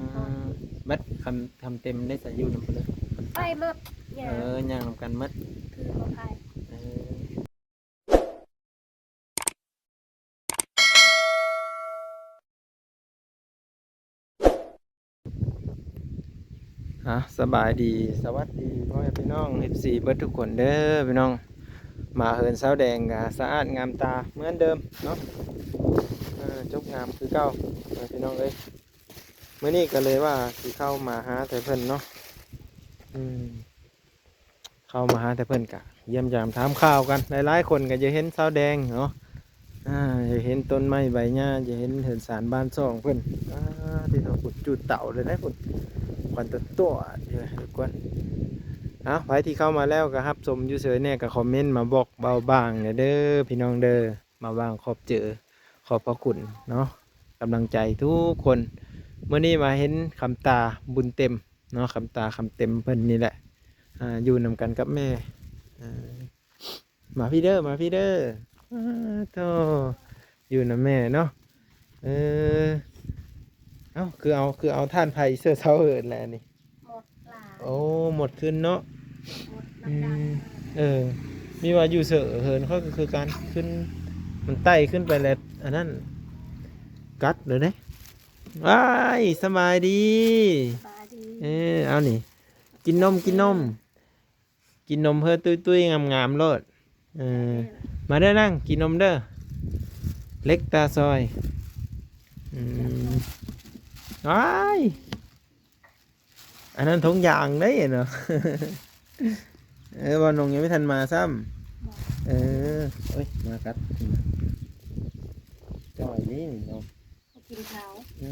ມ ບັດຄຳ ຄຳເຕັມໄດ້ສະຢູ່ນຳເພິ່ນເລີຍ ໄປໝົດ ເອີ ຍ່າງນຳກັນໝົດ ຄືບໍ່ໄປ ເອີ. ອ່າ ສະບາຍດີ ສະຫວັດດີພໍ່ແມ່ພີ່ນ້ອງ ເອັຟຊີ ເບິດທຸກຄົນເດີພີ່ນ້ອງ. ມາເຮືອນສາວແດງກະສະອາດງາມຕາເໝືອນເດີມເນາະ ເອີ ຈົບງາມຄືເກົ່າພີ່ນ້ອງເອີຍ. ມື້ນີ້ກະເລີຍວ່າຊິເຂົ້າມາຫາແຕ່ເພິ່ນເນາະ ອືມ. ເຂົ້າມາຫາແຕ່ເພິ່ນກະຢ້ຽມຢາມຖາມຂ່າວກັນ ຫຼາຍໆຄົນກະຢາກເຫັນສາວແດງເນາະ ອ່າ ຢາກເຫັນຕົ້ນໄມ້ໃບຫຍ້າ ຢາກເຫັນເຮືອນຊານບ້ານຊ່ອງເພິ່ນ ອ່າ ທີ່ເຂົາຂຸດຈູດເຕົາເລີຍນະພຸ້ນ ຄວັນຕົວໆຢູ່ທຸກຄົນ. ເອົາ ໃຜທີ່ເຂົ້າມາແລ້ວກະຮັບຊົມຢູ່ເສີຍແດ່ ກະຄອມເມັນມາບອກເບົາບາງແດ່ເດີພີ່ນ້ອງເດີ. ມາຫວ່າງຂອບເຈີ ຂອບພະຄຸນເນາະ ກຳລັງໃຈທຸກຄົນ. ມື້ນີ້ມາເຫັນຄຳຕາບຸນເຕັມເນາະ ຄຳຕາຄຳເຕັມເພິ່ນນີ້ແຫຼະ ອ່າ ຢູ່ນຳກັນກັບແມ່ ອ່າ ມາພີ້ເດີ ມາພີ້ເດີ ອ້າໂທ້ ຢູ່ນຳແມ່ເນາະ ເອີ ເອົ້າ ຄືເອົາ ຄືເອົາຖ່ານໄຟເສື້ອເຊົາເຫີນແຫຼະນີ້. ໝົດຫຼາຍ ໂອ້ ໝົດຂຶ້ນເນາະ ໝົດ ອືມ ນຳກັນ ເອີ ມີວ່າຢູ່ເສີເຫີນຂ້ອຍກໍຄືກັນ ຂຶ້ນ ມັນໄຕ່ຂຶ້ນໄປແລ້ວ ອັນນັ້ນ ກັດເລີຍເດ້. ວ້າຍ ສະບາຍດີ ສະບາຍດີ ເອີ ເອົານີ້ ກິນນົມ ກິນນົມ ເອີ ກິນນົມເຮີຕຸ້ຍໆ ງາມໆໂລດ ເອີ ເອີ ມາເດີນາງ ກິນນົມເດີ ເລັກຕາຊອຍ ອືມ ວ້າຍ. ອັນນັ້ນຖົງຢາງເດ້ເນາະ ເອີ ບ່າວນົງຍັງບໍ່ທັນມາຊ້ຳ ເອີ ໂອ້ຍ ມາກັດ ຈ່ອຍນີ້ເນາະ ກິນເຂົ້າ ເອີ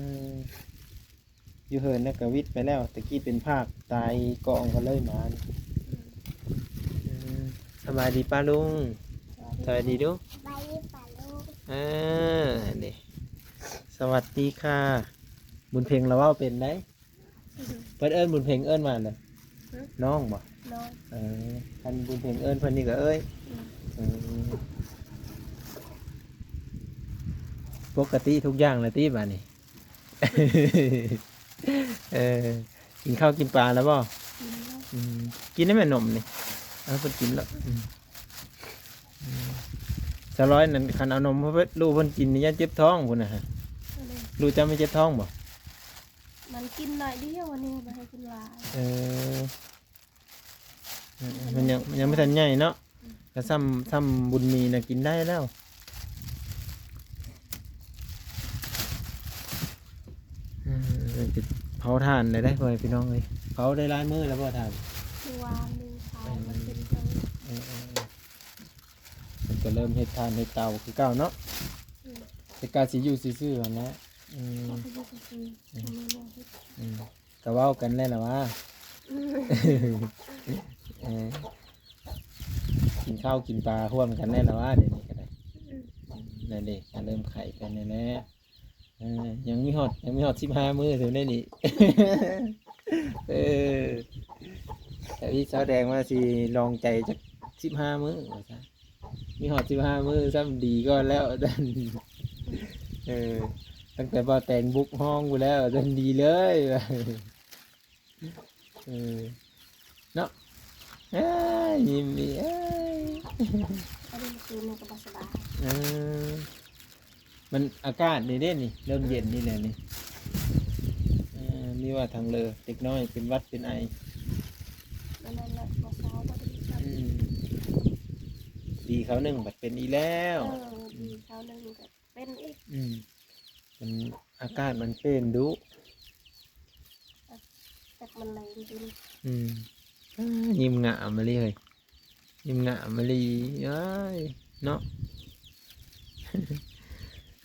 ຢູ່ເຮືອນນະກະວິດໄປແລ້ວ ຕະກີ້ເປັນພາກຕາຍກອງກໍເລີຍມາ ອືມ ເອີ ສະບາຍດີປ້າລຸງ ສະບາຍດີ ສະບາຍດີດູ ສະບາຍດີປ້າລຸງ ເອີ ນີ້ ສະຫວັດດີຄ່ະ ບຸນເພັງລາວເວົ້າເປັນໄດ. ເພິ່ນເອີ້ນບຸນເພັງເອີ້ນວ່າຫຍັງ? ຫຶ? ນ້ອງບໍ່? ນ້ອງ ເອີ ຄັນບຸນເພັງເອີ້ນເພິ່ນນີ້ກໍເອີຍ ອືມ ເອີ ປົກກະຕິທຸກຢ່າງແລ້ວຕິບາດນີ້ ເອີ ກິນເຂົ້າກິນປາແລ້ວບໍ່? ກິນແລ້ວ ອືມ ກິນໄດ້ແມ່ນົມນີ້ ເອົາເພິ່ນກິນແລ້ວ ອືມ ອືມ ສາວລອຍນັ້ນ ຄັນເອົານົມໃຫ້ລູກເພິ່ນກິນນີ້ ຢ້ານເຈັບທ້ອງພຸ້ນນະ ລູກເຈົ້າມີເຈັບທ້ອງບໍ່? ມັນກິນໜ້ອຍດຽວ ອັນນີ້ບໍ່ໃຫ້ກິນຫຼາຍ ເອີ ມັນຍັງ ມັນຍັງບໍ່ທັນໃຫຍ່ເນາະ ອືມ ແລ້ວຊ້ຳ ຊ້ຳບຸນມີນະກິນໄດ້ແລ້ວ ອືມ ເຜົາຖ່ານໄດ້ ພໍ່ແມ່ພີ່ນ້ອງເອີຍ ເຜົາໄດ້ຫຼາຍມື້ແລ້ວບໍ່ຖ່ານ? ຄືວານນີ້ເຜົາ ອືມ ມັນເປັນເຕີ ເອີໆ ເພິ່ນກໍເລີ່ມເຮັດຖ່ານເຮັດເຕົາຄືເກົ່າເນາະ ອືມ ແຕ່ກະຊິຢູ່ຊື່ໆຫັ້ນແຫຼະ ອືມ ກະຊິຢູ່ຊື່ໆ ອືມ ບໍ່ມີແນວເຮັດ ອືມ ກະເວົ້າກັນແຫຼະລະວ່າ ອືມ ເອີ ກິນເຂົ້າກິນປາຮ່ວມກັນແຫຼະລະວ່າ ດຽວນີ້ກະໄດ້ ອືມ ອືມ ນັ້ນເດ້ ກະເລີ່ມໄຂກັນແດ່ ເອີ ຍັງມີຮອດ ຍັງມີຮອດສິບຫ້າມື້ເທົ່ານັ້ນນີ້ ເອີ ແຕ່ອີສາວແດງວ່າຊິລອງໃຈຈັກສິບຫ້າມື້ວ່າຊັ້ນ ມີຮອດສິບຫ້າມື້ຊ້ຳດີກ່ອນແລ້ວ ເອີ ຕັ້ງແຕ່ບ່າວແຕງບຸກຫ້ອງພຸ້ນແລ້ວ ຊັ້ນດີເລີຍ ເອີ ເນາະ ເອີຍ ຍິ້ມອີກ ເອີຍ ອັນນີ້ຄືແມ່ກໍບໍ່ສະບາຍ ເອີ ມັນອາກາດນີ້ເດ້ນີ້ ເລີ່ມເຢັນນີ້ແຫຼະນີ້ ເອີ ທີ່ວ່າທາງເລີເດັກນ້ອຍເປັນຫວັດເປັນໄອ ອັນນັ້ນແຫຼະ ບໍ່ເຊົາບໍ່ດີກັນ ອືມ ດີຄາວໜຶ່ງບັດເປັນອີກແລ້ວ ເອີ ອືມ ດີຄາວໜຶ່ງກໍເປັນອີກ ອືມ ມັນ ອາກາດມັນປ່ຽນດຸ ຈັກມັນແລງຕິ ອືມ ອ້າ ຍິ້ມງາມອີ່ຫຼີເຮີ້ຍ ຍິ້ມງາມອີ່ຫຼີ ເອີຍ ເນາະ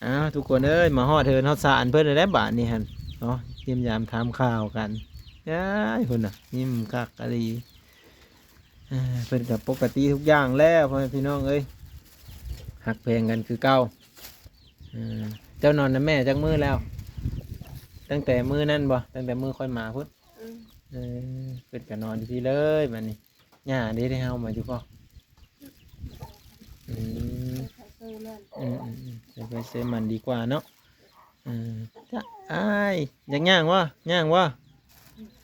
ອ້າວ ທຸກຄົນເອີຍ ມາຮອດເຮືອນຮອດຊານເພິ່ນແລ້ວບາດນີ້ຫັ້ນເນາະ ຢ້ຽມຢາມຖາມຂ່າວກັນ ເອີຍ ພຸ້ນນະ ຍິ້ມຄັກອີ່ຫຼີ ເອີ ເພິ່ນກໍປົກກະຕິທຸກຢ່າງແລ້ວ ພໍ່ແມ່ພີ່ນ້ອງເອີຍ ຮັກແພງກັນຄືເກົ່າ ເອີ ເຈົ້ານອນນຳແມ່ຈັກມື້ແລ້ວ? ຕັ້ງແຕ່ມື້ນັ້ນບໍ່? ຕັ້ງແຕ່ມື້ຂ້ອຍມາພຸ້ນ? ອືມ ເອີ ເພິ່ນກໍນອນຢູ່ພີ້ເລີຍບາດນີ້ ຍ່າເດ້ ໄດ້ເຮົາມາຢູ່ບໍ່? ອືມ ອືມໆໆ ໃສ່ໄຟໃສ່ມັນດີກວ່າເນາະ ເອີ ຈະ ອ້າຍ ຢາກຍ່າງບໍ່? ຍ່າງບໍ່?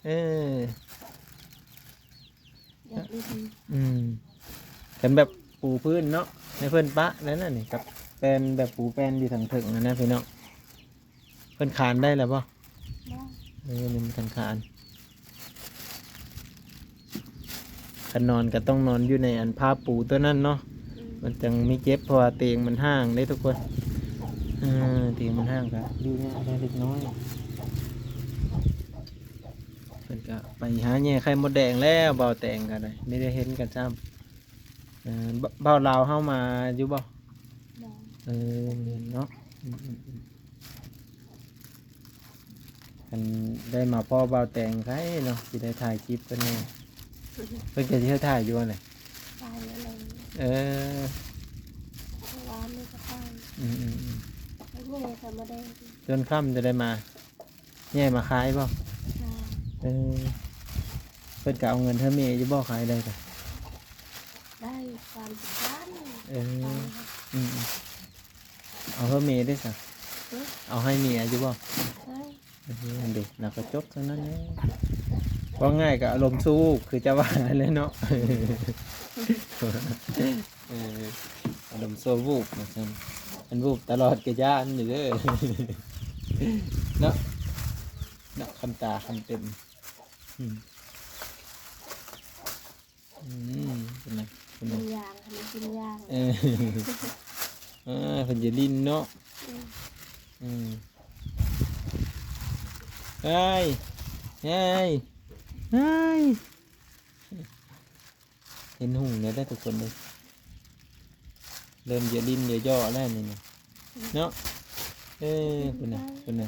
ເອີ ຢາກໄດ້ດີ ອືມ ຄັນແບບປູພື້ນເນາະ ໃຫ້ເພິ່ນປະແລ້ວນັ້ນນີ້ ກັບແປນແບບປູແປນຢູ່ທາງເທິງຫັ້ນນະພີ່ນ້ອງ ເພິ່ນຄານໄດ້ແລ້ວບໍ່? ບໍ່ ເອີ ຍັງບໍ່ທັນຄານ ຄັນນອນກໍຕ້ອງນອນຢູ່ໃນອັນຜ້າປູຕົວນັ້ນເນາະ ອືມ ມັນຈັ່ງມີເຈັບ ເພາະວ່າຕຽງມັນຫ່າງເດ້ທຸກຄົນ ເອີ ຕຽງມັນຫ່າງກໍຢູ່ຍາກໄດ້ເລັກນ້ອຍ ເພິ່ນກໍໄປຫາແຍ່ໄຂ່ມົດແດງແລ້ວ ບ່າວແຕງກໍໄດ້ ໄດ້ເຫັນກັນຊ້ຳ ເອີ ບ່າວລາວເຮົາມາຢູ່ບໍ່? ບໍ່ ເອີ ເນາະ ອືມໆໆ ຄັນໄດ້ມາພໍ້ບ່າວແຕງໄຄເນາະ ຊິໄດ້ຖ່າຍຄລິບເພິ່ນແດ່ ເພິ່ນກໍຊິເຮັດຖ່າຍຢູ່ຫັ້ນແຫຼະ ຖ່າຍແລ້ວ ເອີ ເມື່ອວານນີ້ກໍຖ່າຍ ອືມໆໆ ແລ້ວນີ້ກໍມາໄດ້ ຈົນຄ່ຳຈະໄດ້ມາ ແຍ່ມາຂາຍບໍ່? ຂາຍ ເອີ ເພິ່ນກໍເອົາເງິນໃຫ້ແມ່ຢູ່ບໍ່? ຂາຍໄດ້ກໍ ໄດ້ສາມສິບພັນ ເອີ ໄດ້ ອືມໆ ເອົາໃຫ້ແມ່ໄດ້ຊະ ຮະ ເອົາໃຫ້ເມຍຢູ່ບໍ່? ໃຫ້ ເອີ ອັນເດ ລາວກໍຈົບເທົ່ານັ້ນແຫຼະ ເວົ້າງ່າຍກໍອາລົມຊົ່ວວູບ ຄືເຈົ້າວ່ານັ້ນແຫຼະເນາະ ເອີ ອາລົມຊົ່ວວູບວ່າຊັ້ນ ຄັນວູບຕະຫຼອດກໍຢ້ານຢູ່ເດີ ເນາະ ເນາະ ຄຳຕາຄຳເຕັມ ອືມ ອືມ ເປັນຫຍັງ ເປັນຫຍັງ ກິນຢາງ ໃຫ້ມັນກິນຢາງ ເອີ ເອີ ເພິ່ນຢ່າຫຼິ້ນເນາະ ອືມ ອືມ ເອີຍ ເອີຍ ເອີຍ ເຫັນຫຸ່ງແລ້ວເດີທຸກຄົນເດີ ເລີ່ມຢາຫຼິ້ນຢາຍໍ້ແລ້ວນີ້ນະ ເນາະ ເອີ ພຸ້ນນະ ພຸ້ນນະ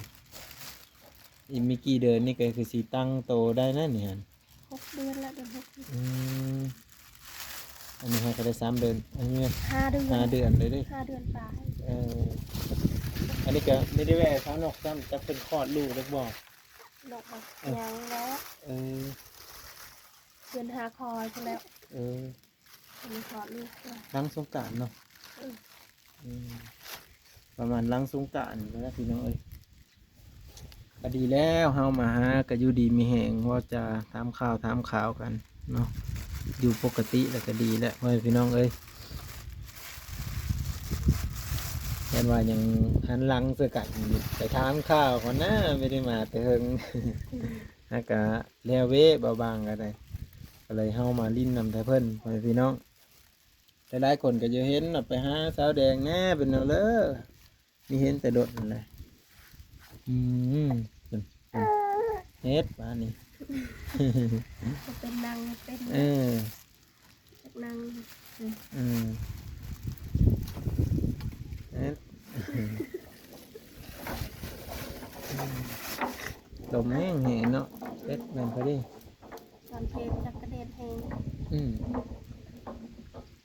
ອີກບໍ່ກີ່ເດືອນນີ້ກໍຄືຊິຕັ້ງໂຕໄດ້ແລ້ວນີ້ຫັ້ນ ຫົກເດືອນລະ ເດືອນຫົກ ອືມ ອັນນີ້ເຮົາກໍໄດ້ສາມເດືອນ ອັນນີ້ຫ້າເດືອນ ຫ້າເດືອນເລີຍເດ້ ຫ້າເດືອນປາຍ ເອີ ອັນນີ້ກໍໄດ້ແວ່ຊາວນົກຊ້ຳ ຈັກເພິ່ນຄອດລູກແລ້ວບໍ່? ດອກ ເອີ ຍັງແລ້ວ ເອີ ເດືອນຫ້າຄອຍພຸ້ນແລ້ວ ເອີ ເພິ່ນຄອດລູກແລ້ວ ຫຼັງສົງການເນາະ ເອີ ອືມ ປະມານຫຼັງສົງການພຸ້ນແຫຼະພີ່ນ້ອງເອີຍ ກໍດີແລ້ວ ເຮົາມາຫາກໍຢູ່ດີມີແຮງ ເວົ້າຈາຖາມຂ່າວ ຖາມຂ່າວກັນເນາະ ຢູ່ປົກກະຕິແລ້ວກໍດີແລ້ວ ພໍ່ແມ່ພີ່ນ້ອງເອີຍ ຢ້ານວ່າຍັງຫັນຫຼັງໃສ່ກັນຢູ່ ໄປຖາມຂ່າວກ່ອນນະ ບໍ່ໄດ້ມາແຕ່ເຫິງ ອືມ ຫາກະແລ້ວເວ ບ່າວບາງກໍໄດ້ ກໍເລີຍເຮົາມາຫຼິ້ນນຳແຕ່ເພິ່ນ ພໍ່ແມ່ພີ່ນ້ອງ ຫຼາຍໆຄົນກໍຢາກເຫັນ ໄປຫາສາວແດງແດ່ ເປັນແນວເລີ ມີເຫັນແຕ່ດົດນັ້ນແຫຼະ ອືມ ເພິ່ນ ເພິ່ນ ເຮັດບາດນີ້ ເປັນນາງເປັນ ເອີ ນາງ ອືມ ເຮັດ ລົມແຮງໆເນາະ ເຮັດແມ່ນພໍດີ ຕອນເພງຈັກກະແດດແຮງ ອືມ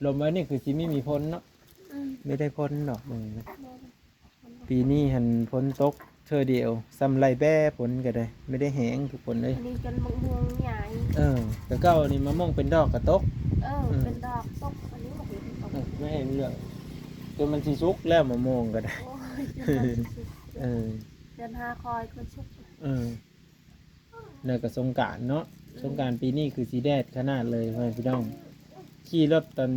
ລົມໄວ້ນີ້ຄືຊິມີ ມີຝົນເນາະ ອືມ ບໍ່ໄດ້ຝົນດອກມື້ນີ້ ບໍ່ໄດ້ຝົນດອກ ປີນີ້ຫັ້ນຝົນຕົກເທື່ອດຽວ ສ່ຳໄລ່ແບ້ຝົນກໍໄດ້ ບໍ່ໄດ້ແຮງທຸກຄົນເອີຍ ອັນນີ້ຈົນມະມ່ວງໃຫຍ່ ເອີ ແຕ່ເກົ່ານີ້ມະມ່ວງເປັນດອກກໍຕົກ ເອີ ເອີ ເປັນດອກຕົກ ອັນນີ້ບໍ່ເຫັນຕົກ ເອີ ບໍ່ເຫັນເລີຍ ຈົນມັນຊິສຸກແລ້ວມະມ່ວງກໍໄດ້ ໂອ້ຍ ຈົນມັນຊິສຸກ ເອີ ເດືອນຫ້າຄອຍກໍສຸກ ເອີ ແລ້ວກໍສົງການເນາະ ອືມ ສົງການປີນີ້ຄືຊິແດດຂະໜາດເລີຍ ພໍ່ແມ່ພີ່ນ້ອງ ຂີ່ລົດຕອນ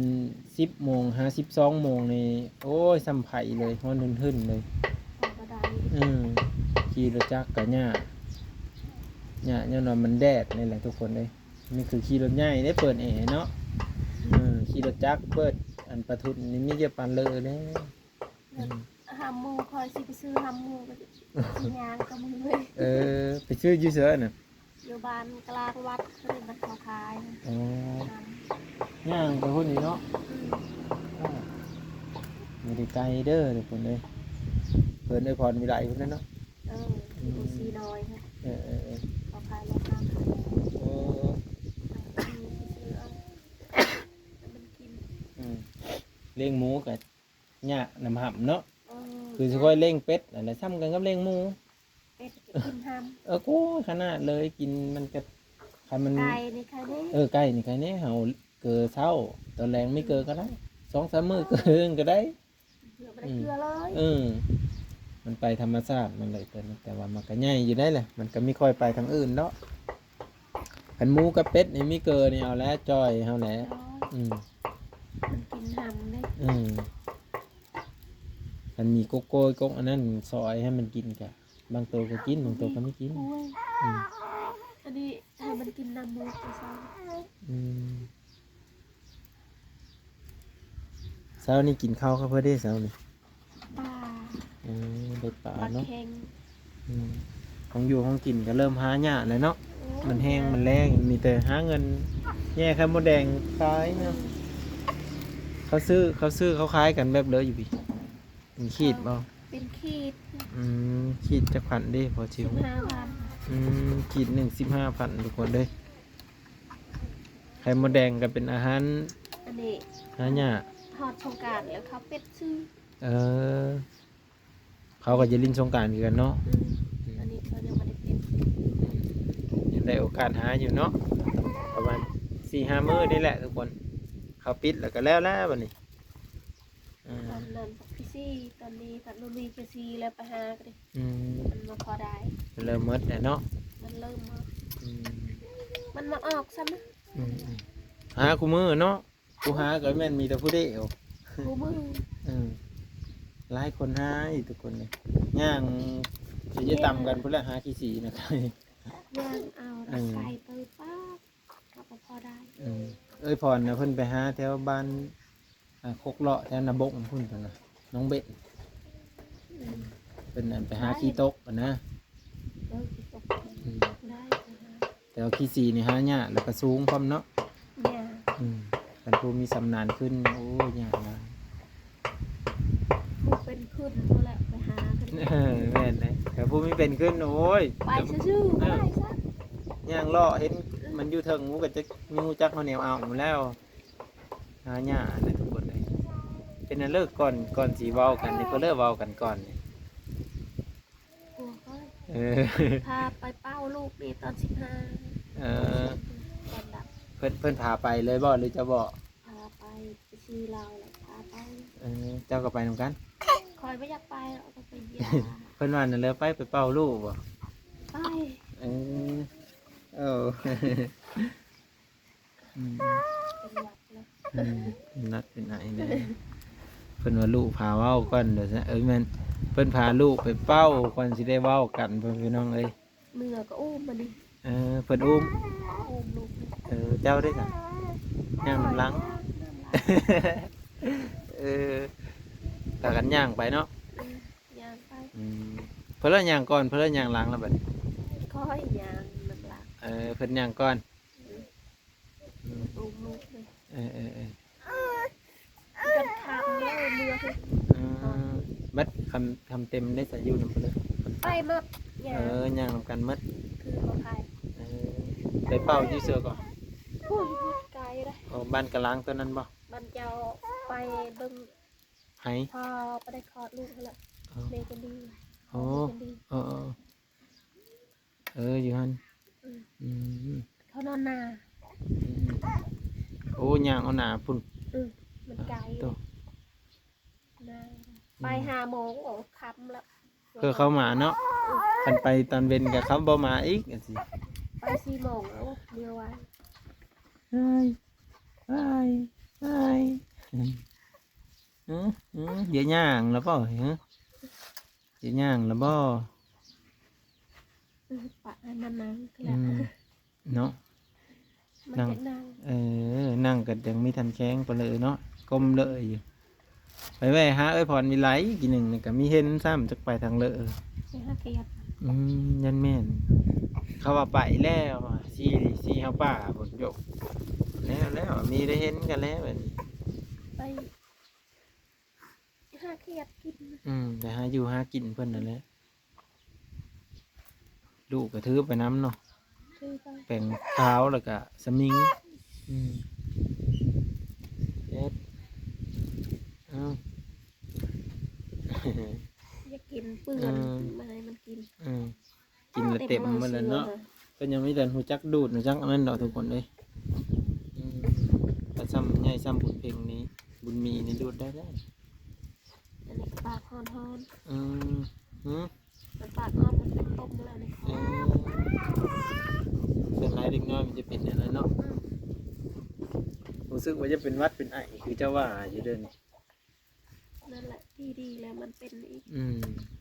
ສິບໂມງຫາສິບສອງໂມງນີ້ ໂອ້ຍ ສ່ຳໄຟເລີຍ ຮ້ອນຫຶ່ນໆເລີຍ ບໍ່ໄດ້ ອືມ ຂີ່ລົດຈັກກໍຍາກ ຍາກຍ້ອນວ່າມັນແດດນີ້ແຫຼະທຸກຄົນເອີຍ. ນີ້ຄືຂີ່ລົດໃຫຍ່ເດ້ ເປີດແອເນາະ. ເອີ ຂີ່ລົດຈັກເປີດອັນປະທຸນນີ້ມີແຕ່ປານເລີເດ້. ອືມ ຫຳໝູ່ ຂ້ອຍຊິໄປຊື້ຫຳໝູ່ ກໍຊິຍ່າງກັບມືເລີຍ. ເອີ ໄປຊື້ຢູ່ໃສນະ? ຢູ່ບ້ານກະລາງວັດ ເພິ່ນເຮັດເຂົ້າຂາຍ. ອໍ ຍ່າງໄປພຸ້ນອີກເນາະ. ອືມ ບໍ່ໄດ້ໄກເດີທຸກຄົນເອີຍ. ເພິ່ນເອີຍ ພອນວິໄລພຸ້ນແຫຼະເນາະ. ເອີ ຢູ່ ອືມ ສີນ້ອຍພຸ້ນ. ເອີໆໆ ເຂົາຂາຍລາຄາ. ເອີ ມັນກິນ ອືມ ລ້ຽງໝູກໍຍາກນຳຫຳເນາະ. ເອີ ຄືຊິຄ່ອຍລ້ຽງເປັດຫັ້ນແຫຼະ ສ່ຳກັນກັບລ້ຽງໝູ. ເປັດກໍກິນຫຳ. ເອີ ໂອ້ຍ ຂະໜາດເລີຍ ກິນມັນກໍ ຄັນມັນ ໄກ່ນີ້ໄຄແນ່. ເອີ ໄກ່ນີ້ໄຄແນ່ ເຮົາເກີເຊົ້າ ຕອນແລງມີເກີກໍໄດ້ ສອງສາມມື້ເກີໜຶ່ງກໍໄດ້. ເກືອບໍ່ໄດ້ເກືອເລີຍ. ອືມ ເອີ ມັນໄປທຳມະຊາດມັນເລີຍ ແຕ່ ແຕ່ວ່າມັນກໍໃຫຍ່ຢູ່ໄດ໋ແຫຼະ ມັນກໍມີຄ່ອຍໄປທາງອື່ນເນາະ. ຄັນໝູກັບເປັດນີ້ມີເກີນີ້ເອົາແລ້ວ ຈ່ອຍເຮົາແຫຼະ. ອືມ ມັນກິນຫຳເດ້. ອືມ ຄັນມີກົກໂກຍກົກອັນນັ້ນຊອຍໃຫ້ມັນກິນກະ ບາງໂຕກໍກິນ ບາງໂຕກໍບໍ່ກິນ. ໂອ້ຍ ອືມ ອັນນີ້ໃຫ້ມັນກິນນ້ຳໝູກເຊົ້າ. ອືມ ເຊົ້ານີ້ກິນເຂົ້າກັບເພິ່ນເດ້ເຊົ້ານີ້? ປາ. ເອີ ໄດ້ປາເນາະ. ອືມ ຂອງຢູ່ຂອງກິນກໍເລີ່ມຫາຍາກແລ້ວເນາະ. ໂອ້ຍ ມັນແຮງ ມັນແລ້ງ ມີແຕ່ຫາເງິນແຍ່ໄຂ່ມົດແດງຂາຍເນາະ. ເຂົາຊື້ ເຂົາຊື້ ເຂົາຂາຍກັນແບບເລີຢູ່ພີ້ ເປັນຂີດບໍ່? ເປັນຂີດ. ອືມ ຂີດຈັກພັນເດ້ ພໍຊິຮູ້? ສິບຫ້າພັນ. ອືມ ຂີດໜຶ່ງສິບຫ້າພັນ ທຸກຄົນເດີ. ໄຂ່ມົດແດງກໍເປັນອາຫານ ອັນນີ້ ຫາຍາກ. ຮອດສົງການແລ້ວເຂົາປິດຊື່. ເອີ ເຂົາກໍຈະຫຼິ້ນສົງການຄືກັນເນາະ. ອືມ ອັນນີ້ເຂົາຍັງບໍ່ໄດ້ປິດ. ຍັງໄດ້ໂອກາດຫາຢູ່ເນາະ ປະມານສີ່ຫ້າມື້ນີ້ແຫຼະທຸກຄົນ ເຂົາປິດແລ້ວກໍແລ້ວແລ້ວບັດນີ້. ອືມ ຕອນນັ້ນພັກພີຊີ ຕອນນີ້ພັກບໍ່ມີພີຊີແລ້ວໄປຫາກໍໄດ້. ອືມ ມັນບໍ່ພໍໄດ້ ມັນເລີ່ມໝົດແລ້ວເນາະ. ມັນເລີ່ມໝົດ. ອືມ ມັນມາອອກຊ້ຳນະ. ອືມໆ ຫາຄູ່ມື້ເນາະ. ຜູ້ຫາກໍແມ່ນມີແຕ່ຜູ້ດຽວ ຄູ່ມື້. ເອີ ຫຼາຍຄົນຫາອີກທຸກຄົນເລີຍ ຍ່າງຊິຈະຕຳກັນພຸ້ນແຫຼະ ຫາຂີ້ສີນະ. ຍ່າງເອົາ ເອີ ໃສ່ເປີປາກກໍບໍ່ພໍໄດ້. ເອີ ເອື້ອຍພອນນະ ເພິ່ນໄປຫາແຖວບ້ານ ອ່າ ຄົກເລາະແຖວນາບົກພຸ້ນ ເພິ່ນວ່າ ນ້ອງເບັນ. ອືມ ເພິ່ນນັ້ນໄປຫາຂີ້ຕົກຫັ້ນນະ. ເອີ ຂີ້ຕົກ. ອືມ ໄດ້ ໄປຫາ ແຕ່ວ່າຂີ້ສີນີ້ຫາຍາກ ແລ້ວກໍສູງພ້ອມເນາະ. ຍາກ. ອືມ ຄັນຜູ້ມີຊຳນານຂຶ້ນ ໂອ້ຍ ຍາກຫຼາຍ. ຜູ້ເປັນຂຶ້ນພຸ້ນແຫຼະໄປຫາກັນ. ເອີ ແມ່ນເດ້ ແຕ່ຜູ້ມີເປັນຂຶ້ນ ໂອ້ຍ ໄປຊື່ໆ ເອີ ບໍ່ໄດ້ຊ້ຳ. ຍ່າງເລາະເຫັນ ອືມ ມັນຢູ່ເທິງ ໝູກໍຈັກ ມີຮູ້ຈັກເຮົາແນວເອົາແລ້ວ. ຫາຍາກນະທຸກຄົນເອີຍ. ເປັນອັນເລີກກ່ອນ ກ່ອນຊິເວົ້າກັນນີ້ ເພິ່ນເລີກເວົ້າກັນກ່ອນນີ້. ໂອ້ຍ ເອີ ພາໄປເປົ້າລູກນີ້ຕອນສິບຫ້າ. ເອີ ກ່ອນດັບ. ເພິ່ນ ເພິ່ນພາໄປເລີຍບໍ່ ຫຼືເຈົ້າບອກ? ພາໄປ ໄປຊື້ເຫຼົ້າແລ້ວພາໄປ. ເອີ ເຈົ້າກໍໄປນຳກັນ? ຂ້ອຍບໍ່ຢາກໄປ ເອົາໄປຢາ. ເພິ່ນວ່ານັ້ນແຫຼະ ໄປ ໄປເປົ້າລູກບໍ່? ໄປ. ເອີ ເອີ. ອືມ ເປັນຫວັດເນາະ. ອືມ ເປັນຫວັດເປັນໄອແດ່. ເພິ່ນວ່າລູກພາເວົ້າກ່ອນ ເອີ ແມ່ນ ເພິ່ນພາລູກໄປເປົ້າກ່ອນຊິໄດ້ເວົ້າກັນ ພໍ່ແມ່ພີ່ນ້ອງເອີຍ. ເມືອກໍອຸ້ມບັດນີ້. ເອີ ເພິ່ນອຸ້ມ ອຸ້ມລູກ. ເອີ ເຈົ້າເດ້ຊະ? ຍ່າງນຳຫຼັງ. ເອີ ພາກັນຍ່າງໄປເນາະ. ອືມ ຍ່າງໄປ. ອືມ ເພິ່ນລະຍ່າງກ່ອນ ເພິ່ນລະຍ່າງຫຼັງລະບັດນີ້. ຂ້ອຍຍ່າງນຳຫຼັງ. ເອີ ເພິ່ນຍ່າງກ່ອນ. ອືມ ອືມ ອຸ້ມລູກເລີຍ. ເອີໆໆ ເພິ່ນຄຳແລ້ວເມືອເພິ່ນ. ອືມ ບັດຄຳ ຄຳເຕັມໄດ້ສະ ຢູ່ນຳເພິ່ນເລີຍ ໄປໝົດ. ເອີ ຍ່າງນຳກັນໝົດ ຄືບໍ່ໄປ. ເອີ ໄປເປົ້າຢູ່ເສືອກໍ ໂອ້ຍ ໄກເດ້. ໂອ້ ບ້ານກະລາງຕົວນັ້ນບໍ່? ບ້ານເຈົ້າ ໄປເບິ່ງໄຫ ພໍໄປໄດ້ຄອດລູກຫັ້ນລະ. ເອີ ແມ່ຈັນດີ. ໂອ້ ເອີໆ ເອີ ຢູ່ຫັ້ນ. ອືມ ອືມ ເຂົານອນນາ. ອືມ ໂອ້ ຍ່າງເອົາໜ້າພຸ້ນ. ອືມ ມັນໄກ. ໂຕ ນາ ອືມ ໄປຫ້າໂມງ ໂອ້ ຄ່ຳລະ ເພື່ອເຂົ້າມາເນາະ. ອືມ ຄັນໄປຕອນເວັນກໍເຂົາບໍ່ມາອີກ ຈັ່ງຊີ້. ໄປສີ່ໂມງ ໂອ້ ເມື່ອວານ. ເອີຍ ເອີຍ ເອີຍ ອືມ ອືມ ດຽວຍ່າງລະບໍ່? ຮະ ດຽວຍ່າງລະບໍ່? ປະໃຫ້ມັນນັ່ງ ອືມ ແລ້ວ ເນາະ ມັນ ນັ່ງ ຢາກນັ່ງ ເອີ ນັ່ງກໍຍັງມີທັນແຂງປະເລີເນາະ ກົ້ມເລີຍຢູ່. ໄປແວ່ຫາເອື້ອຍພອນວິໄລກີ້ໜຶ່ງນີ້ກໍມີເຫັນຊ້ຳ ຈັກໄປທາງເລີ. ໄປຫາຂຽດ ອືມ ຢ້ານແມ່ນ ເຂົາວ່າໄປແລ້ວ ຊິ ຊິເຮົາປ່າພຸ້ນໂຍກ ແລ້ວ ແລ້ວ ມີໄດ້ເຫັນກັນແລ້ວບັດນີ້ ໄປຫາຂຽດກິນ ອືມ ໄປຫາຢູ່ຫາກິນເພິ່ນນັ້ນແຫຼະ. ລູກກໍຖືໄປນຳເນາະ ຖືໄປ ແປ້ງຂາວ ແລ້ວກໍສະໝິງ ອືມ ເຮັດ ເອົາ ຢາກກິນເປື້ອນ ເອີ ມາໃຫ້ມັນກິນ ເອີ ກິນແລ້ວເຕັມໝົດແລ້ວເນາະ ເຕັມມາຊິວ່າ ເພິ່ນຍັງມີແຕ່ຮູ້ຈັກດູດ ຮູ້ຈັກອັນນັ້ນດອກທຸກຄົນເອີຍ ອືມ ແຕ່ຊ້ຳໃຫຍ່ຊ້ຳບຸນເພັງນີ້ ບຸນມີນີ້ດູດໄດ້ແລ້ວ ອັນນີ້ກໍປາກຮ້ອນໆ ອືມ ຫື ມັນປາກຮ້ອນ ມັນເປັນຕົມແລ້ວນີ້ ເອີ ສ່ວນຫຼາຍເດັກນ້ອຍມັນຈະເປັນແນວນັ້ນເນາະ ອືມ ຮູ້ສຶກວ່າຈະເປັນຫວັດເປັນໄອ ຄືເຈົ້າວ່າຢູ່ເດີນີ້ ນັ້ນແຫຼະ ທີ່ດີແລ້ວມັນເປັນອີກ ອືມ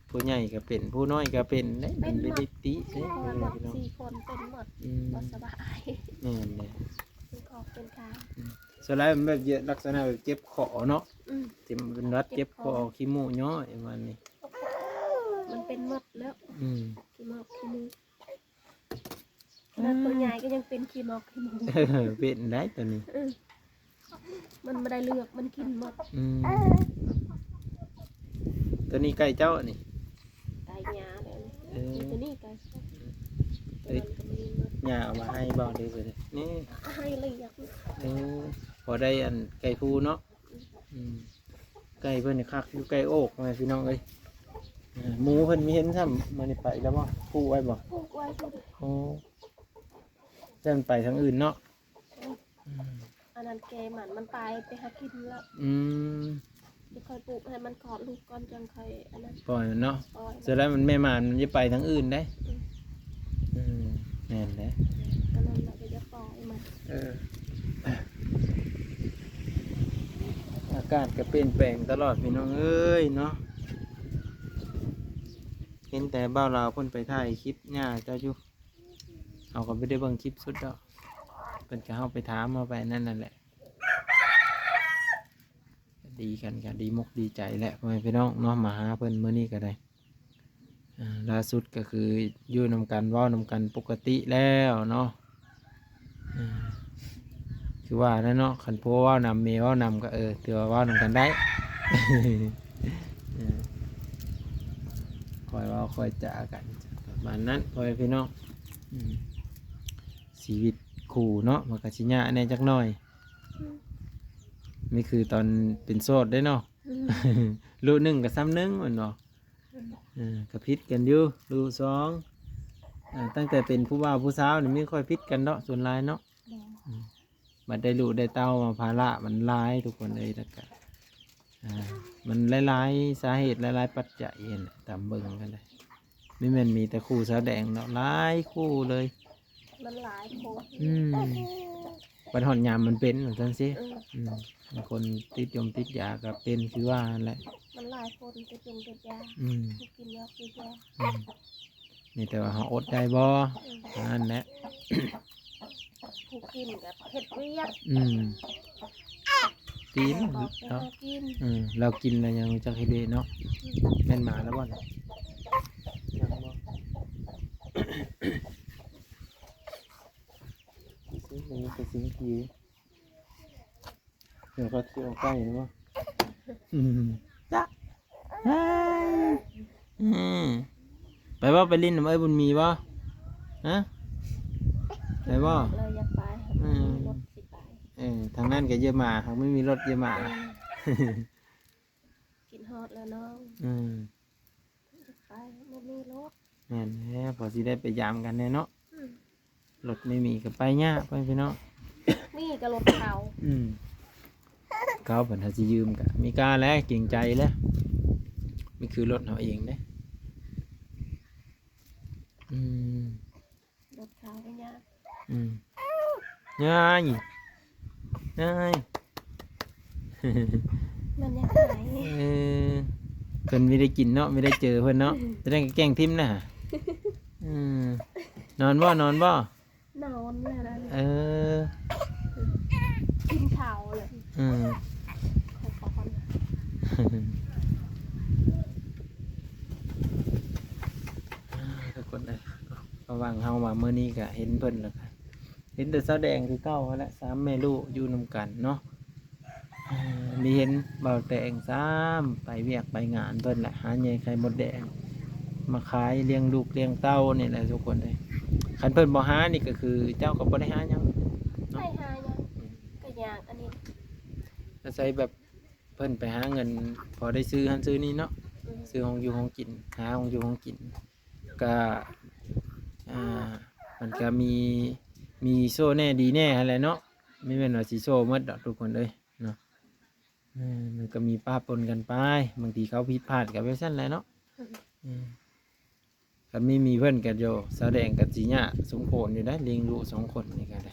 ຜູ້ໃຫຍ່ກໍເປັນ ຜູ້ນ້ອຍກໍເປັນເດ້ ເປັນໝົດ ມັນເປັນນິຕິເດ້ ເພາະວ່າ ພີ່ນ້ອງ ສີ່ຄົນເປັນໝົດ ອືມ ບໍ່ສະບາຍ ແມ່ນເດ້ ເປັນຂອບເປັນຂາ ອືມ ສ່ວນຫຼາຍມັນແບບ ລັກສະນະແບບເຈັບຄໍເນາະ ອືມ ທີ່ມັນເປັນຫວັດເຈັບຄໍ ເຈັບຄໍ ຂີ້ມູ້ຍ້ອຍປະມານນີ້ ມັນເປັນໝົດແລ້ວ ອືມ ຂີ້ໝອກຂີ້ມູ້ ຂະໜາດຜູ້ໃຫຍ່ກໍຍັງເປັນຂີ້ໝອກຂີ້ມູ້ ເອີ ເປັນໄດ້ຕົວນີ້ ເອີ ມັນບໍ່ໄດ້ເລືອກ ມັນກິນໝົດ ອືມ ຕົວນີ້ໄກ່ເຈົ້ານີ້ ໄກ່ຍ່າແລ້ວນີ້ ເອີ ຕົວນີ້ໄກ່ ເອີ ຕົວນັ້ນກໍມີໝົດ ຍ່າເອົາມາໃຫ້ບໍ່ ຫຼືວ່ານີ້ ໃຫ້ລຽກ ເອີ ພໍໄດ້ອັນໄກ່ພູເນາະ ອືມ ໄກ່ເພິ່ນນີ້ຄັກຢູ່ ໄກ່ໂອກ ພໍ່ແມ່ພີ່ນ້ອງເອີຍ ເອີ ໝູເພິ່ນມີເຫັນຊ້ຳ ມື້ນີ້ໄປແລ້ວບໍ່ ຜູກໄວ້ບໍ່ ຜູກໄວ້ພຸ້ນ ໂອ້ ແຕ່ມັນໄປທາງອື່ນເນາະ ອືມ ອັນນັ້ນແກມັນ ມັນຕາຍໄປຫາກິນແລ້ວ ອືມ ດຽວຄ່ອຍປູກໃຫ້ມັນຄອດລູກກ່ອນ ຈັ່ງຄ່ອຍອັນນັ້ນ ປ່ອຍມັນເນາະ ປ່ອຍ ສ່ວນຫຼາຍມັນແມ່ໝານ ມັນຈະໄປທາງອື່ນເດ້ ອືມ ອືມ ແມ່ນເດ້ ກໍນັ້ນແຫຼະ ກໍຢ່າປ່ອຍມັນ ເອີ ອາກາດກໍປ່ຽນແປງຕະຫຼອດ ພີ່ນ້ອງເອີຍເນາະ ເຫັນແຕ່ບ່າວລາວເພິ່ນໄປຖ່າຍຄລິບຫຍ້າເຈົ້າຢູ່ ເຮົາກໍບໍ່ໄດ້ເບິ່ງຄລິບສຸດດອກ ເພິ່ນກໍ ເຮົາໄປຖາມ ເຮົາໄປນັ້ນນັ້ນແຫຼະ ກໍດີກັນ ກໍດີມົກດີໃຈແຫຼະ ພໍ່ແມ່ພີ່ນ້ອງເນາະ ມາຫາເພິ່ນມື້ນີ້ກໍໄດ້ ອ່າ ລ່າສຸດກໍຄືຢູ່ນຳກັນ ເວົ້ານຳກັນປົກກະຕິແລ້ວເນາະ ອ່າ ຄືວ່ານັ້ນເນາະ ຄັນຜົວເວົ້ານຳ ເມເວົ້ານຳກໍ ເອີ ຖືວ່າເວົ້ານຳກັນໄດ້ ເອີ ຄ່ອຍເວົ້າຄ່ອຍຈາກັນ ປະມານນັ້ນ ພໍ່ແມ່ພີ່ນ້ອງ ອືມ ຊີວິດຄູ່ເນາະ ມັນກໍຊິຍາກແດ່ຈັກໜ້ອຍ ອືມ ນີ້ຄືຕອນເປັນໂສດເດ້ເນາະ ອືມ ລູກໜຶ່ງກໍສ່ຳໜຶ່ງແມ່ນບໍ່? ອືມ ເອີ ກໍຜິດກັນຢູ່ ລູກສອງ ເອີ ຕັ້ງແຕ່ເປັນຜູ້ບ່າວຜູ້ສາວນີ້ມີຄ່ອຍຜິດກັນເນາະ ສ່ວນຫຼາຍເນາະ ແມ່ນ ອືມ ບັດໄດ້ລູກໄດ້ເຕົ້າມາ ພາລະມັນຫຼາຍທຸກຄົນເອີຍ ແລ້ວກະ ອ່າ ມັນຫຼາຍໆສາເຫດ ຫຼາຍໆປັດໄຈຫັ້ນແຫຼະ ຕາມເບິ່ງກັນໄດ້ ບໍ່ແມ່ນມີແຕ່ຄູ່ສາວແດງເນາະ ຫຼາຍຄູ່ເລີຍ ມັນຫຼາຍຄົນ ອືມ ບັດຮອດຍາມມັນເປັນ ວ່າຊັ້ນຊິ ອືມ ອືມ ບາງຄົນຕິດຢົງຕິດຢາກໍເປັນຄືວ່າຫັ້ນແຫຼະ ມັນຫຼາຍຄົນຕິດຢົງຕິດຢາ ອືມ ກິນຢາກິນຢາ ອືມ ມີແຕ່ວ່າເຮົາອົດໄດ້ບໍ່ ອືມ ເທົ່ານັ້ນແຫຼະ ຜູ້ກິນກໍເຮັດວຽກ ອືມ ຕີນເນາະ ເອີ ລາວກິນແລ້ວຍັງຮູ້ຈັກເຮັດວຽກເນາະ ອືມ ແມ່ນໝາແລ້ວບໍ່ ຍັງບໍ່ ຊິງ ນີ້ຄືຊິງຜີ ດຽວເຂົາຊິເອົາໄກ່ນຳມາ ອືມ ຈ້າ ເຮີ້ຍ ອືມ ໄປບໍ່ ໄປຫຼິ້ນນຳເອື້ອຍບຸນມີບໍ່? ຮະ ໄປບໍ່? ເຮົາຢາກໄປ ອືມ ມີລົດຊິໄປ ເອີ ທາງນັ້ນກໍເຢີມາ ຫາກບໍ່ມີລົດເຢີມາ ເອີ ຄິດຮອດແລ້ວນ້ອງ ອືມ ໄປ ບໍ່ມີລົດ ແມ່ນແລ້ວ ພໍຊິໄດ້ໄປຢາມກັນແດ່ເນາະ ອືມ ລົດໄມ່ມີກໍໄປຍາກ ພໍ່ແມ່ພີ່ນ້ອງ ມີກໍລົດເຂົາ ອືມ ເຂົາເພິ່ນຫາຊິຢືມກໍມີກາແຫຼະ ເກງໃຈແຫຼະ ນີ້ຄືລົດເຮົາເອງເດ້ ອືມ ລົດເຂົາກໍຍາກ ອືມ ຍາຍ ຍາຍ ມັນຢາກຫາຍ ເອີ ເພິ່ນມີໄດ້ກິນເນາະ ມີໄດ້ເຈີເພິ່ນເນາະ ອືມ ຈະໄດ້ແກ້ງຖິ້ມນະ ເອີ ອືມ ນອນບໍ່? ນອນບໍ່? ນອນແລ້ວນະ ເອີ ກິນເຂົ້າແລ້ວ ອືມ ຂໍນອນ ທຸກຄົນເອີຍ ລະຫວ່າງເຮົາມາມື້ນີ້ກະເຫັນເພິ່ນແລ້ວກະ ເຫັນແຕ່ສາວແດງຄືເກົ່າຫັ້ນແຫຼະ ສາມແມ່ລູກຢູ່ນຳກັນເນາະ. ເອີ ມີເຫັນບ່າວແຕງຊ້ຳໄປວຽກໄປງານເພິ່ນແຫຼະ ຫາແຍ່ໄຂ່ມົດແດງມາຂາຍລ້ຽງລູກລ້ຽງເຕົ້ານີ້ແຫຼະທຸກຄົນເອີຍ. ຄັນເພິ່ນບໍ່ຫານີ້ກະຄືເຈົ້າກະບໍ່ໄດ້ຫາຫຍັງເນາະ ໄດ້ຫາຫຍັງ ອືມ ກະຍາກອັນນີ້ ອາໄສແບບເພິ່ນໄປຫາເງິນພໍໄດ້ຊື້ຫັ້ນຊື້ນີ້ເນາະ ອືມ ຊື້ຂອງຢູ່ຂອງກິນ ຫາຂອງຢູ່ຂອງກິນ ກະ ອ່າ ມັນກະມີ ມີໂຊແດ່ດີແດ່ຫັ້ນແຫຼະເນາະ ບໍ່ແມ່ນວ່າຊິໂຊໝົດດອກທຸກຄົນເອີຍເນາະ. ເອີ ມັນກະມີປະປົນກັນໄປ ບາງທີເຂົາຜິດພາດກະແບບຊັ້ນແຫຼະເນາະ ອືມ ເອີ ຄັນມີ ມີເພິ່ນກະໂຢ ສາວແດງກະຊິຍາກສົມຄວນຢູ່ໄດ໋ ລ້ຽງລູກສອງຄົນນີ້ກະໄດ້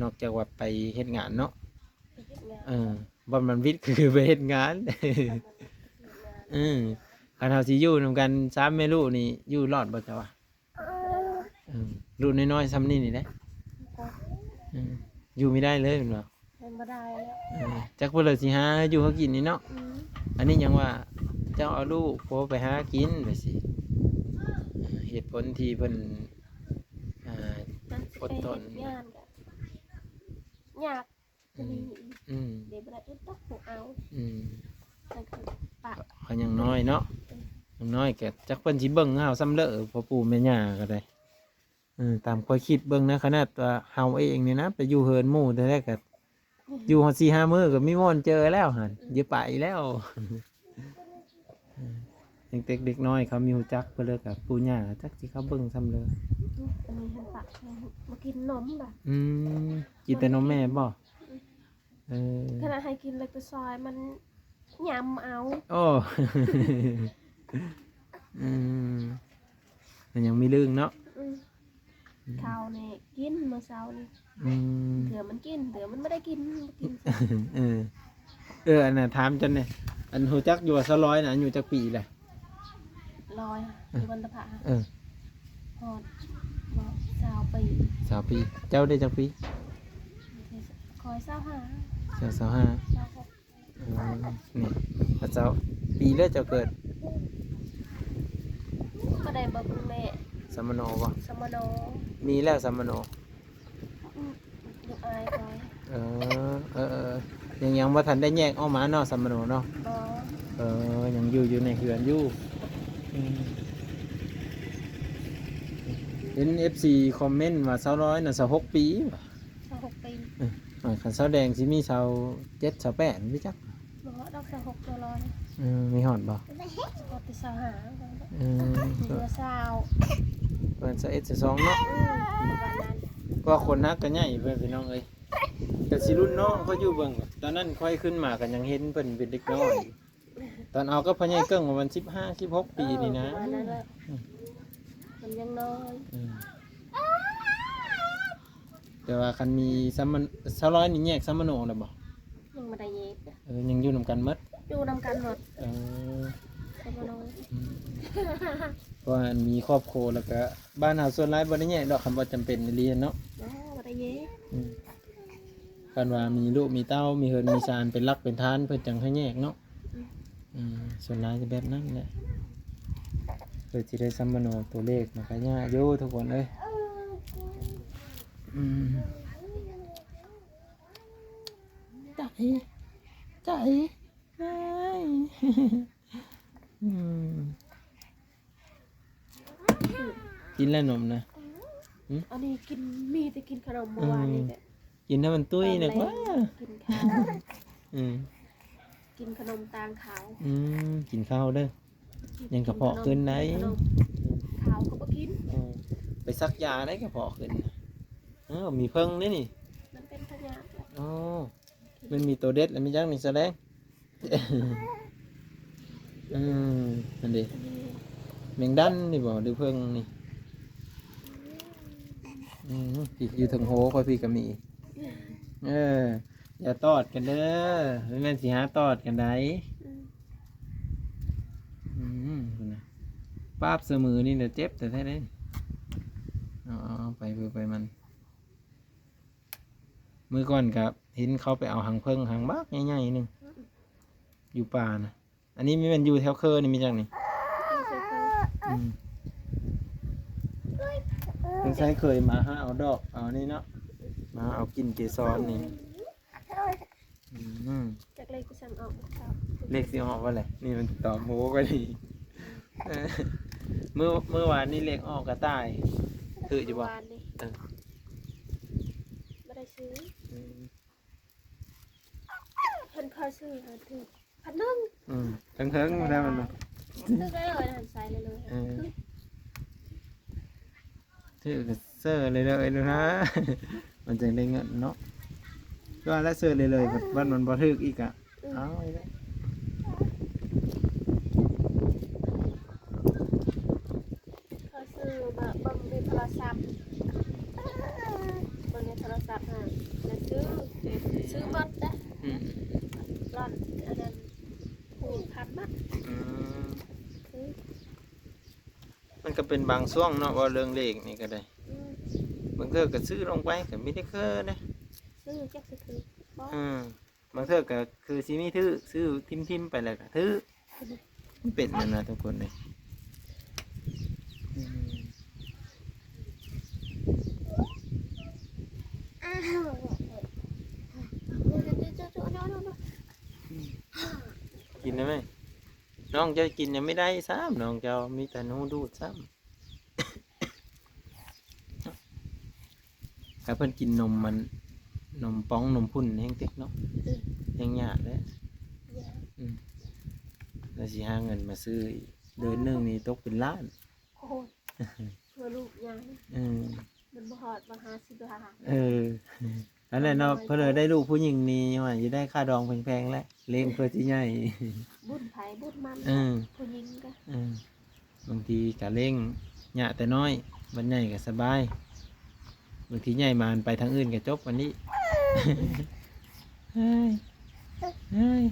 ນອກຈາກວ່າໄປເຮັດງານເນາະ ໄປເຮັດງານ ເອີ ບ່ອນມັນວິດຄືໄປເຮັດງານ ເອີ ຄັນເຮົາຊິຢູ່ນຳກັນສາມແມ່ລູກນີ້ ຢູ່ລອດບໍ່ເຈົ້າວ່າ? ເອີ ລູກນ້ອຍໆຊ່ຳນີ້ນີ້ເດ້ ເອີ ຢູ່ບໍ່ໄດ້ເລີຍແມ່ນບໍ່? ເປັນບໍ່ໄດ້ແລ້ວ ເອີ ຈັກເພິ່ນລະຊິຫາຢູ່ຫາກິນນີ້ເນາະ ອືມ ອັນນີ້ຍັງວ່າເຈົ້າເອົາລູກຜົວໄປຫາກິນໄປຊີ້ ເອີ ເຫດຜົນທີ່ເພິ່ນ ອ່າ ມັນຊິໄປເຮັດງານກະຍາກ ອືມ ອືມ ເດ ບໍ່ໄດ້ອຶດດອກຜູ້ເອົາ ອືມ ມັນກະປະ ເຂົາຍັງນ້ອຍເນາະ ອືມ ຍັງນ້ອຍກະຈັກເພິ່ນຊິເບິ່ງເຮົາຊ່ຳເລີ ພໍ່ປູ່ແມ່ຍ່າກະໄດ້ ເອີ ຕາມຂ້ອຍຄິດເບິ່ງນະ ຂະໜາດວ່າເຮົາເອງນີ້ນະ ໄປຢູ່ເຮືອນໝູ່ແທ້ໆກະ ອືມ ຢູ່ຮອດສີ່ຫ້າມື້ກະມີບ່ອນເຈີແລ້ວຫັ້ນ ອືມ ຢ່າໄປແລ້ວ ເອີ ຍັງເດັກ ເດັກນ້ອຍເຂົາມີຮູ້ຈັກເພິ່ນເລີຍກະ ປູ່ຍ່າກະຈັກຊິເຂົ້າເບິ່ງຊ່ຳເລີ ອືມ ອັນນີ້ຫັ້ນປະ ບໍ່ກິນນົມລະ ອືມ ກິນແຕ່ນົມແມ່ບໍ່? ອືມ ເອີ ຂະໜາດໃຫ້ກິນເລັກແຕ່ຊອຍມັນຫຍ້ຳເອົາ ໂອ້ ອືມ ມັນຍັງມີລຶ້ງເນາະ ອືມ ອືມ ເຂົ້ານີ້ກິນມື້ເຊົ້ານີ້ ອືມ ເທື່ອມັນກິນ ເທື່ອມັນບໍ່ໄດ້ກິນ ບໍ່ກິນ ເອີ ເອີ ອັນນ່າ ຖາມຈັນແດ່ ອັນ ຮູ້ຈັກຢູ່ວ່າສາວລອຍນະ ອາຍຸຈັກປີແຫຼະ? ລອຍ ເອີ ຢູ່ວັນຕະພະ ເອີ ຮອດບໍ່ ຊາວປີ ຊາວປີ ເຈົ້າໄດ້ຈັກປີ? ຂ້ອຍຊາວຫ້າ ເຈົ້າຊາວຫ້າ ຊາວຫົກ ເອີ ນີ້ ລະເຈົ້າ ປີໃດເຈົ້າເກີດ? ບໍ່ໄດ້ເບິ່ງແມ່ ສຳມະໂນບໍ່? ສຳມະໂນ ມີແລ້ວສຳມະໂນ ອືມ ລູກອ້າຍຂ້ອຍ ເອີ ເອີ ເອີ ຍັງ ຍັງບໍ່ທັນໄດ້ແຍກອອກມາເນາະ ສຳມະໂນເນາະ ບໍ່ ເອີ ຍັງຢູ່ ຢູ່ໃນເຮືອນຢູ່ ອືມ ເຫັນເອັຟຊີຄອມເມັນວ່າສາວລອຍນະ ຊາວຫົກປີ ຊາວຫົກປີ ເອີ ຄັນສາວແດງຊິມີຊາວເຈັດ ຊາວແປດ ບໍ່ຈັກ ບໍ່ຮອດດອກ ຊາວຫົກ ຊາວເຈັດ ເອີ ມີຮອດບໍ່? ຮອດແຕ່ຊາວຫ້າ ເອີ ເຫຼືອຊາວ ປະມານຊາວເອັດ ຊາວສອງເນາະ ອືມ ປະມານນັ້ນ ເພາະວ່າຄົນຮັກກະໃຫຍ່ເພິ່ນ ພີ່ນ້ອງເອີຍ ກະຊິລຸ້ນນ້ອງຂ້ອຍຢູ່ເບິ່ງ ຕອນນັ້ນຂ້ອຍຂຶ້ນມາກະຍັງເຫັນເພິ່ນເປັນເດັກນ້ອຍ ຕອນເອົາກັບພໍ່ໃຫຍ່ເກິ່ງປະມານສິບຫ້າ ສິບຫົກປີນີ້ນະ ເອີ ປະມານນັ້ນແຫຼະ ອືມ ມັນຍັງນ້ອຍ ອືມ ແຕ່ວ່າຄັນມີສຳມະ ຊາວລອຍນີ້ແຍກສຳມະໂນແລ້ວບໍ່? ຍັງບໍ່ໄດ້ແຍກ ເອີ ຍັງຢູ່ນຳກັນໝົດ ຢູ່ນຳກັນໝົດ ເອີ ສຳມະໂນ ອືມ ເພາະວ່າມີຄອບຄົວແລ້ວກະ ບ້ານເຮົາສ່ວນຫຼາຍບໍ່ໄດ້ແຍກດອກ ຄັນບໍ່ຈຳເປັນອີ່ຫຼີເນາະ ບໍ່ ບໍ່ໄດ້ແຍກ ອືມ ຄັນວ່າມີລູກມີເຕົ້າ ມີເຮືອນມີຊານເປັນຫຼັກເປັນຖານ ເພິ່ນຈັ່ງໃຫ້ແຍກເນາະ ອືມ ອືມ ສ່ວນຫຼາຍຈະແບບນັ້ນແຫຼະ ເພື່ອຊິໄດ້ສຳມະໂນຕົວເລກ ມັນກະຍາກຢູ່ທຸກຄົນເອີຍ ອືມ ໃຈ ໃຈ ອືມ ກິນແລ້ວນົມນະ? ຫືມ? ອັນນີ້ກິນ ມີແຕ່ກິນຂະໜົມ ເມື່ອວານນີ້ແຫຼະ ກິນໃຫ້ມັນຕຸ້ຍນະກວ່າ ກິນຂ້າວ ອືມ ກິນຂະໜົມຕາງຂາວ ອືມ ກິນເຂົ້າເດີ ຍັງກະເພາະຂຶ້ນໄດ໋ ຂາວກະບໍ່ກິນ ເອີ ໄປສັກຢາໄດ້ກະເພາະຂຶ້ນ ເອີ ມີເຜິ້ງເດ້ນີ້ ມັນເປັນພະຍາດ ໂອ້ ມັນມີໂຕເດັດແລ້ວ ມີຫຍັງນີ້ສະແດງ ອືມ ຫັ້ນເດ ແມງດັນນີ້ບໍ່ ຫຼືເຜິ້ງນີ້ ອືມ ຢູ່ເທິງໂຮຂ້ອຍພີ້ກະມີ ເອີ ຢ່າຕອດກັນເດີ ບໍ່ແມ່ນຊິຫາຕອດກັນໃດ ອືມ ອືມ ພຸ້ນນະ ປາບສະໝືນີ້ນະເຈັບແທ້ໆເດ້. ເອົາໆ ໄປເບິ່ງໄປມັນ. ມື້ກ່ອນກະເຫັນເຂົາໄປເອົາຮັງເຜິ້ງ ຮັງບັກໃຫຍ່ໆໜຶ່ງ ອືມ ຢູ່ປ່ານະ. ອັນນີ້ແມ່ນຢູ່ແຖວເຄີນີ້ ມີຈັກນີ້? ອືມ ເພິ່ນໃຊ້ເຄີຍມາຫາເອົາດອກ ເອົານີ້ເນາະ ມາເອົາກິ່ນເກສອນນີ້. ອືມ ຈັກເລກຊິສັ່ງອອກບໍ່? ເລກຊິອອກບໍ່ແຫຼະ? ນີ້ມັນຕອບໂຫກວ່ານີ້. ເອີ ມື້ ມື້ວານນີ້ເລກອອກກະຕ່າຍ ຖືກຢູ່ບໍ່? ວານນີ້ ເອີ ບໍ່ໄດ້ຊື້. ອືມ ເພິ່ນເຄີຍຊື້ຫັ້ນຖືກພັນໜຶ່ງ. ອືມ ເທິງໆແລ້ວມັນ ຖືກເລີຍ ໃສ່ເລີຍ. ເອີ ຖືກກະເຊີເລີຍເນາະ ມັນຈັ່ງໄດ້ເງິນເນາະ. ວ່າແລ້ວເຊີເລີຍໆ ບັດມັນບໍ່ຖືກອີກກະ ອືມ ເອົາອີກແລ້ວ. ເຂົາຊື້ມາເບິ່ງໃນໂທລະສັບ ເບິ່ງໃນໂທລະສັບຫັ້ນ ແລ້ວຊື້ ຊື້ໝົດເດ້. ອືມ ຫຼອນອັນນັ້ນ ຜູ້ຄ້ຳມາ. ອືມ ຊື້ ມັນກະເປັນບາງຊ່ວງເນາະ ເວົ້າເລື່ອງເລກນີ້ກະໄດ້. ອືມ ບາງເທື່ອກະຊື້ລົງໄປກະມີແຕ່ຄືເດ້ ຊື້ຈັກຊິຖືກບໍ່. ອືມ ບາງເທື່ອກະຄືຊິມີຖືກ ຊື້ຖິ້ມໆໄປແລ້ວກະຖືກ. ມັນເປັນຫັ້ນນະທຸກຄົນເອີຍ. ອືມ ກິນໄດ້ໄໝ? ນ້ອງເຈົ້າກິນຍັງບໍ່ໄດ້ຊ້ຳ ນ້ອງເຈົ້າມີແຕ່ໜູດູດຊ້ຳ. ຖ້າເພິ່ນກິນນົມມັນ ນົມປ່ອງນົມພຸ້ນແຮງຕິກເນາະ. ອືມ ແຮງຍາກເດ້. ຍາກ. ອືມ ແລ້ວຊິຫາເງິນມາຊື້ອີກ ເດືອນໜຶ່ງນີ້ຕົກເປັນລ້ານ. ໂອ້ຍ ເພື່ອລູກໃຫຍ່. ເອີ ມັນບໍ່ຮອດ ບໍ່ຫ້າສິບລ້ານ. ເອີ ອັນນັ້ນເນາະ ເພິ່ນໄດ້ລູກຜູ້ຍິງນີ້ ວ່າຊິໄດ້ຄ່າດອງແພງໆແຫຼະ ລ້ຽງເພື່ອຊິໃຫຍ່. ບຸນໃຜບຸນມັນ. ເອີ ຜູ້ຍິງກະ ເອີ ບາງທີກະລ້ຽງຍາກແຕ່ນ້ອຍ ບັດໃຫຍ່ກະສະບາຍ. ບາງທີໃຫຍ່ມາມັນໄປທາງອື່ນກະຈົບອັນນີ້. ເຮີ້ຍ ເຮີ້ຍ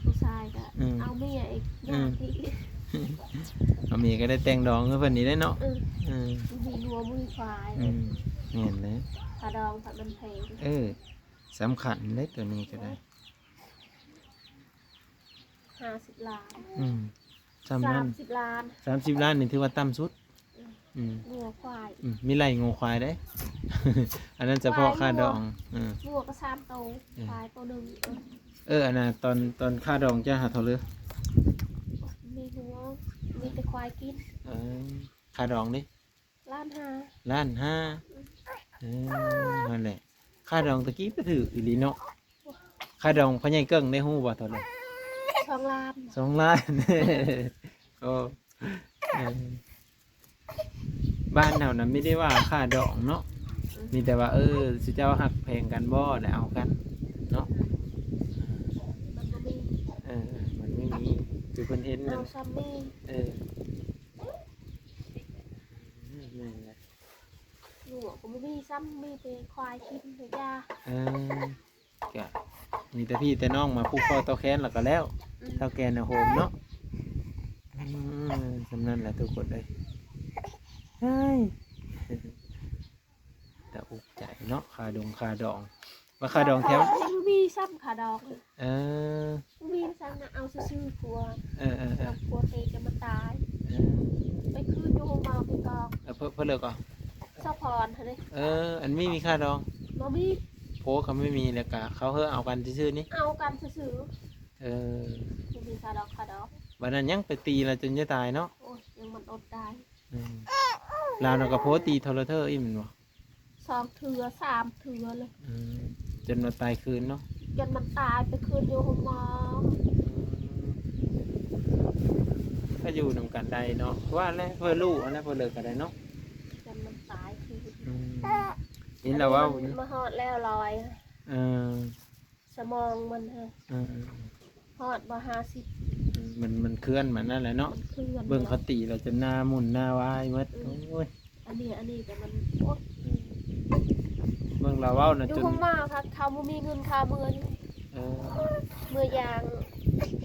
ຜູ້ຊາຍກະ ອືມ ເອົາເມຍອີກ ອືມ ຍາກອີກ. ເອົາເມຍກະໄດ້ແຕ່ງດອງຄືເພິ່ນນີ້ແຫຼະເນາະ. ອືມ ເອີ ບໍ່ມີງົວບໍ່ມີຄວາຍ. ອືມ ແມ່ນແຫຼະ ຄ່າດອງມັນແພງ. ເອີ ສຳຄັນເດ້ໂຕນີ້ກະໄດ້. ຫ້າສິບລ້ານ. ອືມ ສ່ຳນັ້ນ ສາມສິບລ້ານ. ສາມສິບລ້ານນີ້ຖືວ່າຕ່ຳສຸດ. ອືມ ອືມ ງົວຄວາຍ. ອືມ ມີໄລ່ງົວຄວາຍເດ້. ອັນນັ້ນສະເພາະຄ່າດອງ. ຄວາຍງົວ. ເອີ ງົວກະສາມໂຕ. ເອີ ຄວາຍໂຕໜຶ່ງ. ເອີ ເອີ ອັນນ່າ ຕອນ ຕອນຄ່າດອງເຈົ້າຫາເທົ່າເລີ? ມີງົວ ມີແຕ່ຄວາຍກິນ. ເອີ ຄ່າດອງເດ້? ລ້ານຫ້າ. ລ້ານຫ້າ. ອືມ ເອີ ຫັ້ນແຫຼະ ຄ່າດອງຕະກີ້ກະຖືກອີ່ຫຼີເນາະ. ຄ່າດອງພໍ່ໃຫຍ່ເກິ່ງໄດ້ຮູ້ບໍ່ເທົ່າໃດ? ສອງລ້ານ. ສອງລ້ານ. ໂອ້ ເອີ ບ້ານເຮົານະມີແຕ່ວ່າຄ່າດອງເນາະ. ອືມ ມີແຕ່ວ່າ ເອີ ຊຸເຈົ້າຮັກແພງກັນບໍ່ ແລ້ວເອົາກັນເນາະ. ມັນບໍ່ມີ. ເອີ ມັນບໍ່ມີ ຄືເພິ່ນເຫັນນັ້ນ. ເອົາຊ່ຳມີ. ເອີ ແມ່ນແຫຼະ. ງົວກະບໍ່ມີຊ້ຳ ມີແຕ່ຄວາຍກິນແຕ່ຢາ. ເອີ ກະມີແຕ່ພີ່ແຕ່ນ້ອງມາຜູກຂໍ້ຕໍ່ແຂນແລ້ວກະແລ້ວ. ອືມ ເຖົ້າແກ່ນະໂຮມເນາະ. ອືມ ສ່ຳນັ້ນແຫຼະທຸກຄົນເອີຍ. ເຮີ້ຍ ຕາອຸກໃຈເນາະ ຄ່າດົງຄ່າດອງ. ວ່າຄ່າດອງແຖວ ບໍ່ມີຊ້ຳຄ່າດອງ. ເອີ ບໍ່ມີຊ້ຳນະ ເອົາຊື່ໆ ຜົວ. ເອີໆໆ ຜົວເຕະຈົນມັນຕາຍ. ເອີ ໄປຄືນຢູ່ໂຮງໝໍ ເພິ່ນກະ ເອີ ເພິ່ນ ເພິ່ນເລີກເອົາ ສະພອນຫັ້ນເດ້. ເອີ ອັນມີ ມີຄ່າດອງ? ບໍ່ມີ. ຜົວກະບໍ່ມີ ແລ້ວກະເຂົາເຮີເອົາກັນຊື່ໆນີ້ ເອົາກັນຊື່ໆ. ເອີ ບໍ່ມີຄ່າດອງຄ່າດອງ. ບັດນັ້ນຍັງໄປຕີລາວຈົນຈະຕາຍເນາະ. ໂອ້ຍ ຍັງມັນອົດຕາຍ. ອືມ ລາວນະກະໂພຕີໂທລະເທີອີກແມ່ນບໍ່? ສອງເທື່ອສາມເທື່ອເລີຍ. ອືມ ຈົນວ່າຕາຍຄືນເນາະ. ຈົນມັນຕາຍໄປຄືນຢູ່ໂຮງໝໍ. ອືມ ກະຢູ່ນຳກັນໄດ້ເນາະ ວ່າແຫຼະ ເພື່ອລູກຫັ້ນແຫຼະ ເພື່ອເລີກກະໄດ້ເນາະ. ຈົນມັນຕາຍຄືນ. ອືມ ເຫັນລາວເວົ້າ ມາຮອດແລ້ວລອຍ. ເອີ ສະໝອງມັນຫັ້ນ ເອີໆໆ ຮອດບໍ່ຫ້າສິບ. ອືມ ມັນ ມັນເຄື່ອນມັນນັ້ນແຫຼະເນາະ. ມັນເຄື່ອນ ເບິ່ງເຂົາຕີແລ້ວຈົນໜ້າໝຸນໜ້າວາຍໝົດ. ອືມ ໂອ້ຍ ອັນນີ້ ອັນນີ້ກະມັນ ໂອ້ຍ. ອືມ ເບິ່ງລາວເວົ້ານະ ຢູ່ໂຮງໝໍ ເຂົາບໍ່ມີເງິນຄ່າເມືອນີ້. ເອີ ເມືອຢາງ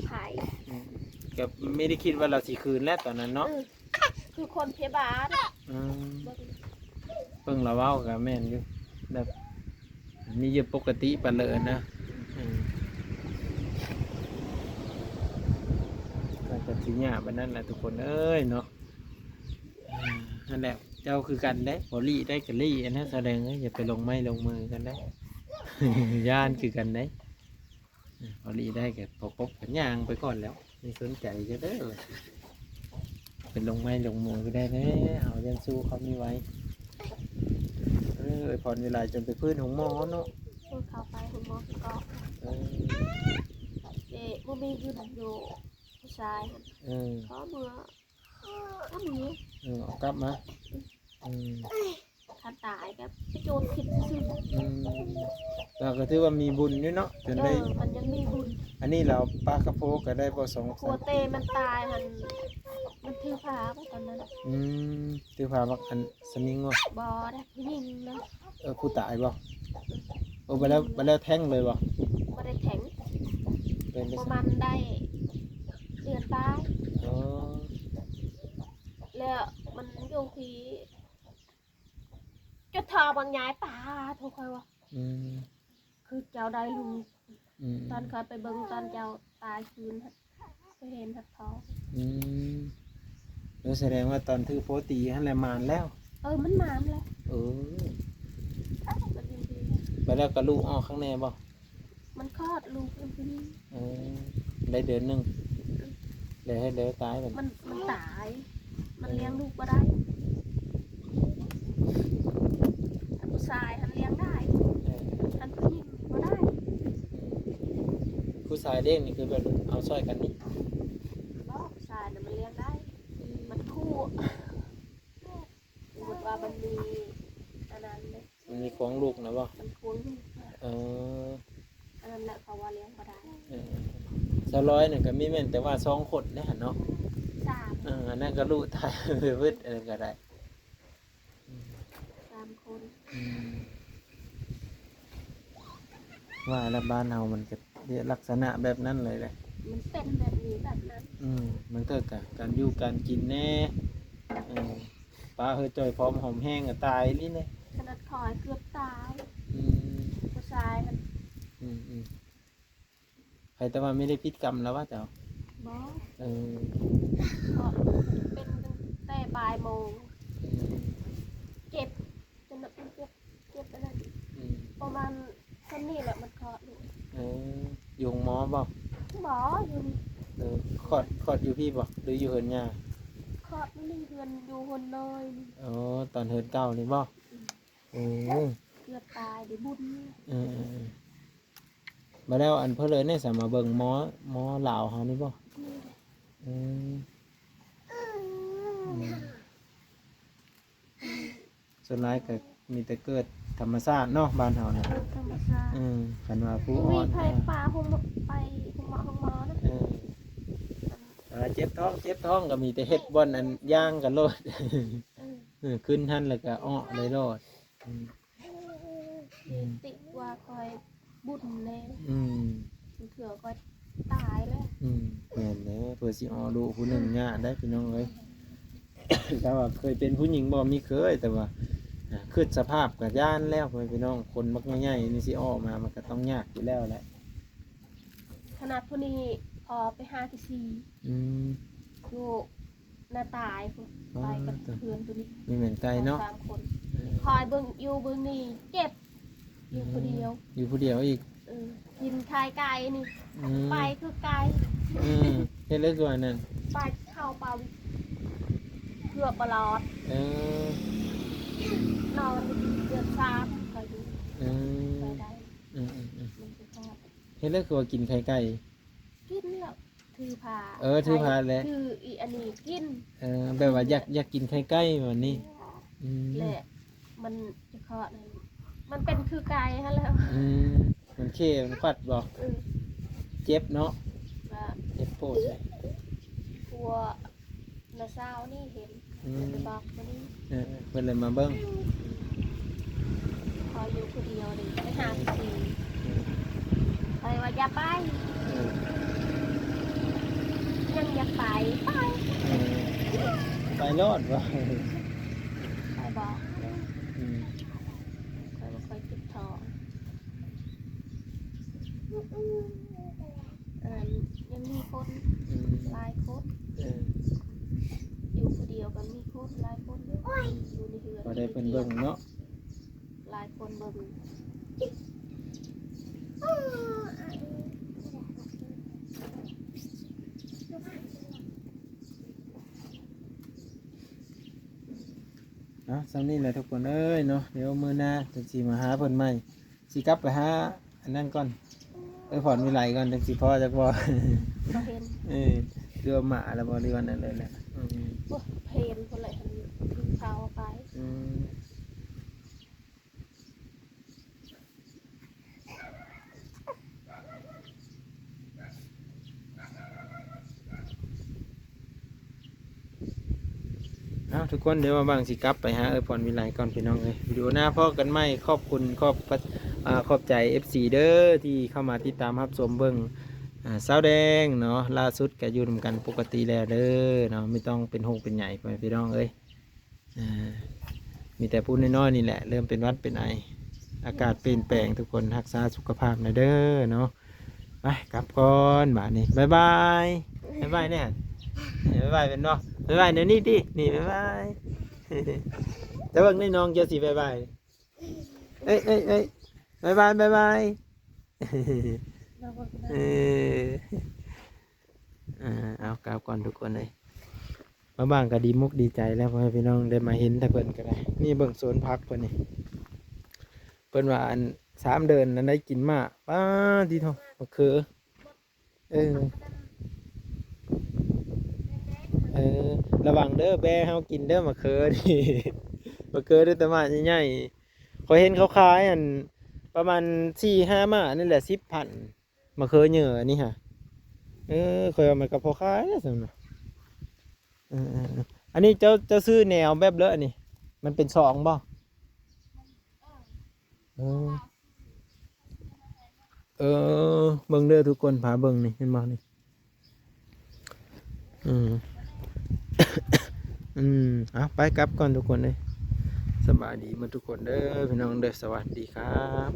ໄຜ. ອືມ ກໍບໍ່ໄດ້ຄິດວ່າລາວຊິຄືນແຫຼະຕອນນັ້ນເນາະ. ເອີ ຄືຄົນພະຍາບາດ. ອືມ ເບິ່ງລາວເວົ້າກໍແມ່ນຢູ່ ແບບມີຢູ່ປົກກະຕິປານເລີນນະ. ເອີ ມັນກໍຊິຍາກປານນັ້ນແຫຼະທຸກຄົນເອີຍເນາະ. ເອີ ຫັ້ນແຫຼະ ເຈົ້າຄືກັນເດ້ ພໍລີ້ໄດ້ກໍລີ້ ອັນນັ້ນສະແດງເອີຍ ຢ່າໄປລົງໄມ້ລົງມືກັນເດ້ ຢ້ານຄືກັນເດ້. ອາ ພໍລີ້ໄດ້ກໍປະກົບກັນຍ່າງໄປກ່ອນແລ້ວ ຢ່າສົນໃຈເຈົ້າເດີ ເປັນລົງໄມ້ລົງມືໄດ້ແລ້ວ ເຮົາຢ້ານສູ້ເຂົາມີໄວ. ເອີ ອວຍພອນເວລາຈົນໄປພື້ນໂຮງໝໍເນາະ ເພິ່ນເຂົ້າໄປໂຮງໝໍເພິ່ນກໍ ເອີ ເອີ ບໍ່ມີຢູ່ນຳຢູ່ຜູ້ຊາຍຫັ້ນ ເອີ ຂໍເມືອ ເອົາ ເອີ ເອົາກັບມາ ອືມ ຄັນຕາຍກໍໄປໂຈດຄິດຊື່ໆ. ອືມ ລາວກໍຖືວ່າມີບຸນຢູ່ເນາະ ຈົນໄດ້ ເອີ ມັນຍັງມີບຸນ. ອັນນີ້ລາວປາກັບຜົວກໍໄດ້ບໍ່ ສອງ ຜົວເຕມັນຕາຍຫັ້ນ ມັນຖືພາບໍ່ຕອນນັ້ນ. ອືມ ຖືພາບັກອັນສະມິງບໍ່? ບໍ່ໄດ້ ຜູ້ຍິງນະ. ເອີ ຜູ້ຕາຍບໍ່? ເອີ ບໍ່ແລ້ວ ບໍ່ແລ້ວແທງເລີຍບໍ່? ບໍ່ໄດ້ແທງ ເປັນປະມານໄດ້ເດືອນປາຍ. ອໍ ແລ້ວມັນຢູ່ທີ່ ຈຸດທອບາງຍາຍປາໂທ ຂ້ອຍວ່າ ອືມ ຄືເຈົ້າໄດ້ລູກ. ອືມ ຕອນຂ້ອຍໄປເບິ່ງຕອນເຈົ້າຕາຍຄືນ ກໍເຫັນຮັບທອງ. ອືມ ເອີ ສະແດງວ່າຕອນຖືໂພຕີຫັ້ນແຫຼະໝານແລ້ວ. ເອີ ມັນໝານແລ້ວ. ເອີ ບັດແລ້ວກໍລູກອອກຂ້າງແນ່ບໍ່? ມັນຄອດລູກເປັນຜູ້ຍິງ. ເອີ ໄດ້ເດືອນໜຶ່ງ ແລ້ວເຮັດໃດຕາຍບັດນີ້? ມັນ ມັນຕາຍ ມັນລ້ຽງລູກບໍ່ໄດ້. ເອີ ອັນຜູ້ຊາຍຫັ້ນລ້ຽງໄດ້. ເອີ ອັນຜູ້ຍິງນີ້ບໍ່ໄດ້. ອືມ ຜູ້ຊາຍລ້ຽງນີ້ຄືແບບເອົາຊ່ອຍກັນນີ້? ບໍ່ ຜູ້ຊາຍນະມັນລ້ຽງໄດ້. ອືມ ມັນຄູ່ ສົມມຸດວ່າມັນມີອັນນັ້ນເດ້ ມັນມີຄວງລູກນະບໍ່? ມັນຄວງລູກນະ. ເອີ ອັນນັ້ນແຫຼະເຂົາວ່າລ້ຽງບໍ່ໄດ້. ເອີ ຊາວລອຍນັ້ນກໍມີແມ່ນແຕ່ວ່າສອງຄົນເດ້ຫັ້ນເນາະ. ສາມ. ເອີ ອັນນັ້ນກໍລູກຕາຍໄປເບິດ ອັນນັ້ນກໍໄດ້. ສາມຄົນ. ອືມ ວ່າແລ້ວ ບ້ານເຮົາມັນກໍລັກສະນະແບບນັ້ນເລີຍແຫຼະ ມັນເປັນແບບນີ້ແບບນັ້ນ. ອືມ ບາງເທື່ອກໍການຢູ່ການກິນແດ່ ເອີ ປາເຮີຈ່ອຍ ພ້ອມຫອມແຮງກໍຕາຍອີ່ຫຼີເດ້. ຂະໜາດຂ້ອຍເກືອບຕາຍ. ອືມ ຜູ້ຊາຍຫັ້ນ. ອືມໆ ໃຜ ແຕ່ວ່າມີໄດ້ຜິດກຳແລ້ວວ່າເຈົ້າ? ບໍ່. ເອີ ເພາະເປັນຕັ້ງແຕ່ບ່າຍໂມງ. ອືມ ເຈັບ ຈົນແບບເຈັບ ເຈັບອັນນັ້ນ. ອືມ ປະມານສ່ຳນີ້ແຫຼະມັນຄອດລູກ. ເອີ ຢູ່ໂຮງໝໍບໍ່? ບໍ່ ຢູ່ນີ້. ເອີ ຄອດ ຄອດຢູ່ພີ້ບໍ່ ຫຼືຢູ່ເຮືອນຍ່າ? ຄອດຢູ່ນີ້ ເຮືອນ ຢູ່ເຮືອນນ້ອຍນີ້. ອໍ ຕອນເຮືອນເກົ່ານີ້ບໍ່? ອືມ ໂອ້ ເກືອບຕາຍໄດ້ບຸນ. ເອີໆໆ ບາດແລ້ວອັນເພິ່ນເລີຍນີ້ສາມາເບິ່ງໝໍ ໝໍລາວເຮົານີ້ບໍ່? ອືມ ອືມ ສ່ວນຫຼາຍກໍມີແຕ່ເກີດທຳມະຊາດເນາະ ບ້ານເຮົານະ. ເກີດທຳມະຊາດ. ອືມ ຄັນວ່າຜູ້ອ່ອນ ບໍ່ມີໃຜປາໂຮງໝໍ ໄປໂຮງໝໍ ໂຮງໝໍນະ. ເອີ ເວລາເຈັບທ້ອງ ເຈັບທ້ອງກໍມີແຕ່ເຮັດບ່ອນອັນຍ່າງກັນໂລດ. ເອີ ເອີ ຂຶ້ນຫັ້ນແລ້ວກໍເອາະໄດ້ໂລດ. ອືມ ອືມ ຕິວ່າຂ້ອຍບຸນແດ່. ອືມ ບາງເທື່ອຂ້ອຍຕາຍແລ້ວ. ອືມ ແມ່ນແຫຼະ ເພື່ອຊິເອົາລູກຜູ້ໜຶ່ງຍາກໄດ໋ພີ່ນ້ອງເອີຍ. ແຕ່ວ່າເຄີຍເປັນຜູ້ຍິງບໍ່? ມີເຄີຍ ແຕ່ວ່າ ອາ ຄິດສະພາບກໍຢ້ານແລ້ວ ພໍ່ແມ່ພີ່ນ້ອງ. ຄົນບັກໃຫຍ່ໆນີ້ຊິເອົາອອກມາ ມັນກໍຕ້ອງຍາກຢູ່ແລ້ວແຫຼະ. ຂະໜາດຜູ້ນີ້ພໍໄປຫາທີ່ສີ່. ອືມ ຢູ່ໜ້າຕາຍພຸ້ນ. ອໍ ໄປກັບເພື່ອນຜູ້ນີ້. ນີ້ແມ່ນໄກເນາະ ສາມຄົນ. ເອີ ຄອຍເບິ່ງ ຢູ່ເບິ່ງນີ້ເຈັບ ຢູ່ຜູ້ດຽວ. ອືມ ຢູ່ຜູ້ດຽວອີກ. ເອີ ກິນໄຂ່ໄກ່ນີ້. ອືມ ໄປຄືໄກ່. ເອີ ເຮັດແລ້ວຄືວ່ານັ້ນ ໄປເຂົ້າປ່າວິກ ເກືອບບໍ່ລອດ. ເອີ ນອນເດືອນສາມ ຄອຍຢູ່. ເອີ ໄປໄດ້. ອືມໆໆ ມັນຄືຄອດ. ເຮັດແລ້ວຄືວ່າກິນໄຂ່ໄກ່? ກິນແລ້ວຖືພາ. ເອີ ຖືພາແຫຼະ ຖືອີອັນນີ້ກິນ. ເອີ ແບບວ່າຢາກ ຢາກກິນໄຂ່ໄກ່ແບບນີ້. ອືມ ແລະມັນຈະເຄາະນັ້ນ ມັນເປັນຄືໄກ່ຫັ້ນແຫຼະ. ອືມ ມັນເຄ ມັນຂວັດບໍ່? ເອີ ເຈັບເນາະ. ວ່າ ເຈັບໂພດເລີຍ ຜົວ ນ້າສາວນີ້ເຫັນ. ອືມ ເພິ່ນໄດ້ບອກມານີ້. ເອີ ເພິ່ນເລີຍມາເບິ່ງ. ອືມ ຂ້ອຍຢູ່ຜູ້ດຽວນີ້ ໄປຫາທີ່ສີ່. ອືມ ຂ້ອຍວ່າຢ່າໄປ. ເອີ ຍັງຢາກໄປ ໄປ ເອີ ໄປໂລດວ່າ ຂ້ອຍບອກ ອືມ ຂ້ອຍບໍ່ຄ່ອຍເຈັບທ້ອງ ອັນນັ້ນຍັງມີຄົນ ອືມ ຫຼາຍຄົນ ເອີ ຢູ່ຜູ້ດຽວກໍມີຄົນຫຼາຍຄົນ ອືມ ຢູ່ໃນເຮືອນ ພໍໄດ້ເພິ່ນເບິ່ງເນາະ ຫຼາຍຄົນເບິ່ງ. ເອົາ ສ່ຳນີ້ແຫຼະທຸກຄົນເອີຍເນາະ ດຽວມື້ໜ້າຈັ່ງຊິມາຫາເພິ່ນໃໝ່ ຊິກັບໄປຫາອັນນັ້ນກ່ອນ ເອີ ພອນວິໄລກ່ອນ ຈັ່ງຊິພໍຈັກບໍ່ ບໍ່ເຫັນ ເອີ ຫຼືວ່າໝາແລ້ວບໍ່ ຫຼືວ່ານັ້ນເລີຍແຫຼະ ອືມ ໂອ້ຍ ເຫັນພຸ້ນແຫຼະ ເຫັນຂ່າວໄປ ອືມ. ເອົາ ທຸກຄົນ ດຽວບ່າວບັງຊິກັບໄປຫາເອື້ອຍພອນວິໄລກ່ອນ ພີ່ນ້ອງເອີຍ ວິດີໂອໜ້າພໍ້ກັນໃໝ່ ຂອບຄຸນ ຂອບ ອາ ຂອບໃຈ ເອັຟຊີ ເດີ ທີ່ເຂົ້າມາຕິດຕາມຮັບຊົມເບິ່ງ ອາ ສາວແດງເນາະ ລ່າສຸດກໍຢູ່ນຳກັນປົກກະຕິແລ້ວເດີເນາະ ບໍ່ຕ້ອງເປັນໂຮກເປັນໄຫຍ່ ພໍ່ແມ່ພີ່ນ້ອງເອີຍ. ອ່າ ມີແຕ່ຜູ້ນ້ອຍໆນີ້ແຫຼະ ເລີ່ມເປັນຫວັດເປັນໄອ ອາກາດປ່ຽນແປງ ທຸກຄົນຮັກສາສຸຂະພາບແດ່ເດີເນາະ ໄປກັບກ່ອນບາດນີ້ ບາຍບາຍ ບາຍບາຍແດ່ ບາຍບາຍແມ່ນບໍ່ ບາຍບາຍແນວນີ້ຕິ ນີ້ ບາຍບາຍ ແຕ່ເບິ່ງໃນນ້ອງເຈົ້າຊິບາຍບາຍ ເອີຍ ເອີຍ ເອີຍ ບາຍບາຍ ບາຍບາຍ ເອີ ອ່າ ເອົາ ກັບກ່ອນທຸກຄົນເອີຍ ບ່າວບັງກໍດີມຸກດີໃຈແລ້ວ ພໍ່ແມ່ພີ່ນ້ອງໄດ້ມາເຫັນແຕ່ເພິ່ນກໍໄດ້ ນີ້ເບິ່ງສວນຜັກເພິ່ນນີ້ ເພິ່ນວ່າອັນສາມເດືອນນັ້ນໄດ້ກິນໝາກ ປາດຕິໂທ ໝາກເຂີ ເອີ ເອີ ລະວັງເດີ ແບ້ເຮົາກິນເດີໝາກເຂີນີ້ ໝາກເຂີໄດ້ແຕ່ໝາກໃຫຍ່ໆ ຂ້ອຍເຫັນເຂົາຂາຍອັນປະມານສີ່ຫ້າໝາກນີ້ແຫຼະ ສິບພັນ ມະເຂີເຫຍື້ອອັນນີ້ຫະ ເອີ ຂ້ອຍວ່າມັນກໍພໍຂາຍແຫຼະຊັ້ນນະ ເອີໆໆ ອັນນີ້ເຈົ້າ ເຈົ້າຊື້ແນວແບບເລີ ອັນນີ້ມັນເປັນຊອງບໍ່? ເອີ ເອີ ເບິ່ງເດີທຸກຄົນ ພາເບິ່ງນີ້ ເຫັນບໍ່ນີ້? ອືມ ອືມ ເອົາ ໄປກັບກ່ອນທຸກຄົນເອີຍ ສະບາຍດີໝົດທຸກຄົນເດີ ພີ່ນ້ອງເດີ ສະຫວັດດີຄັບ.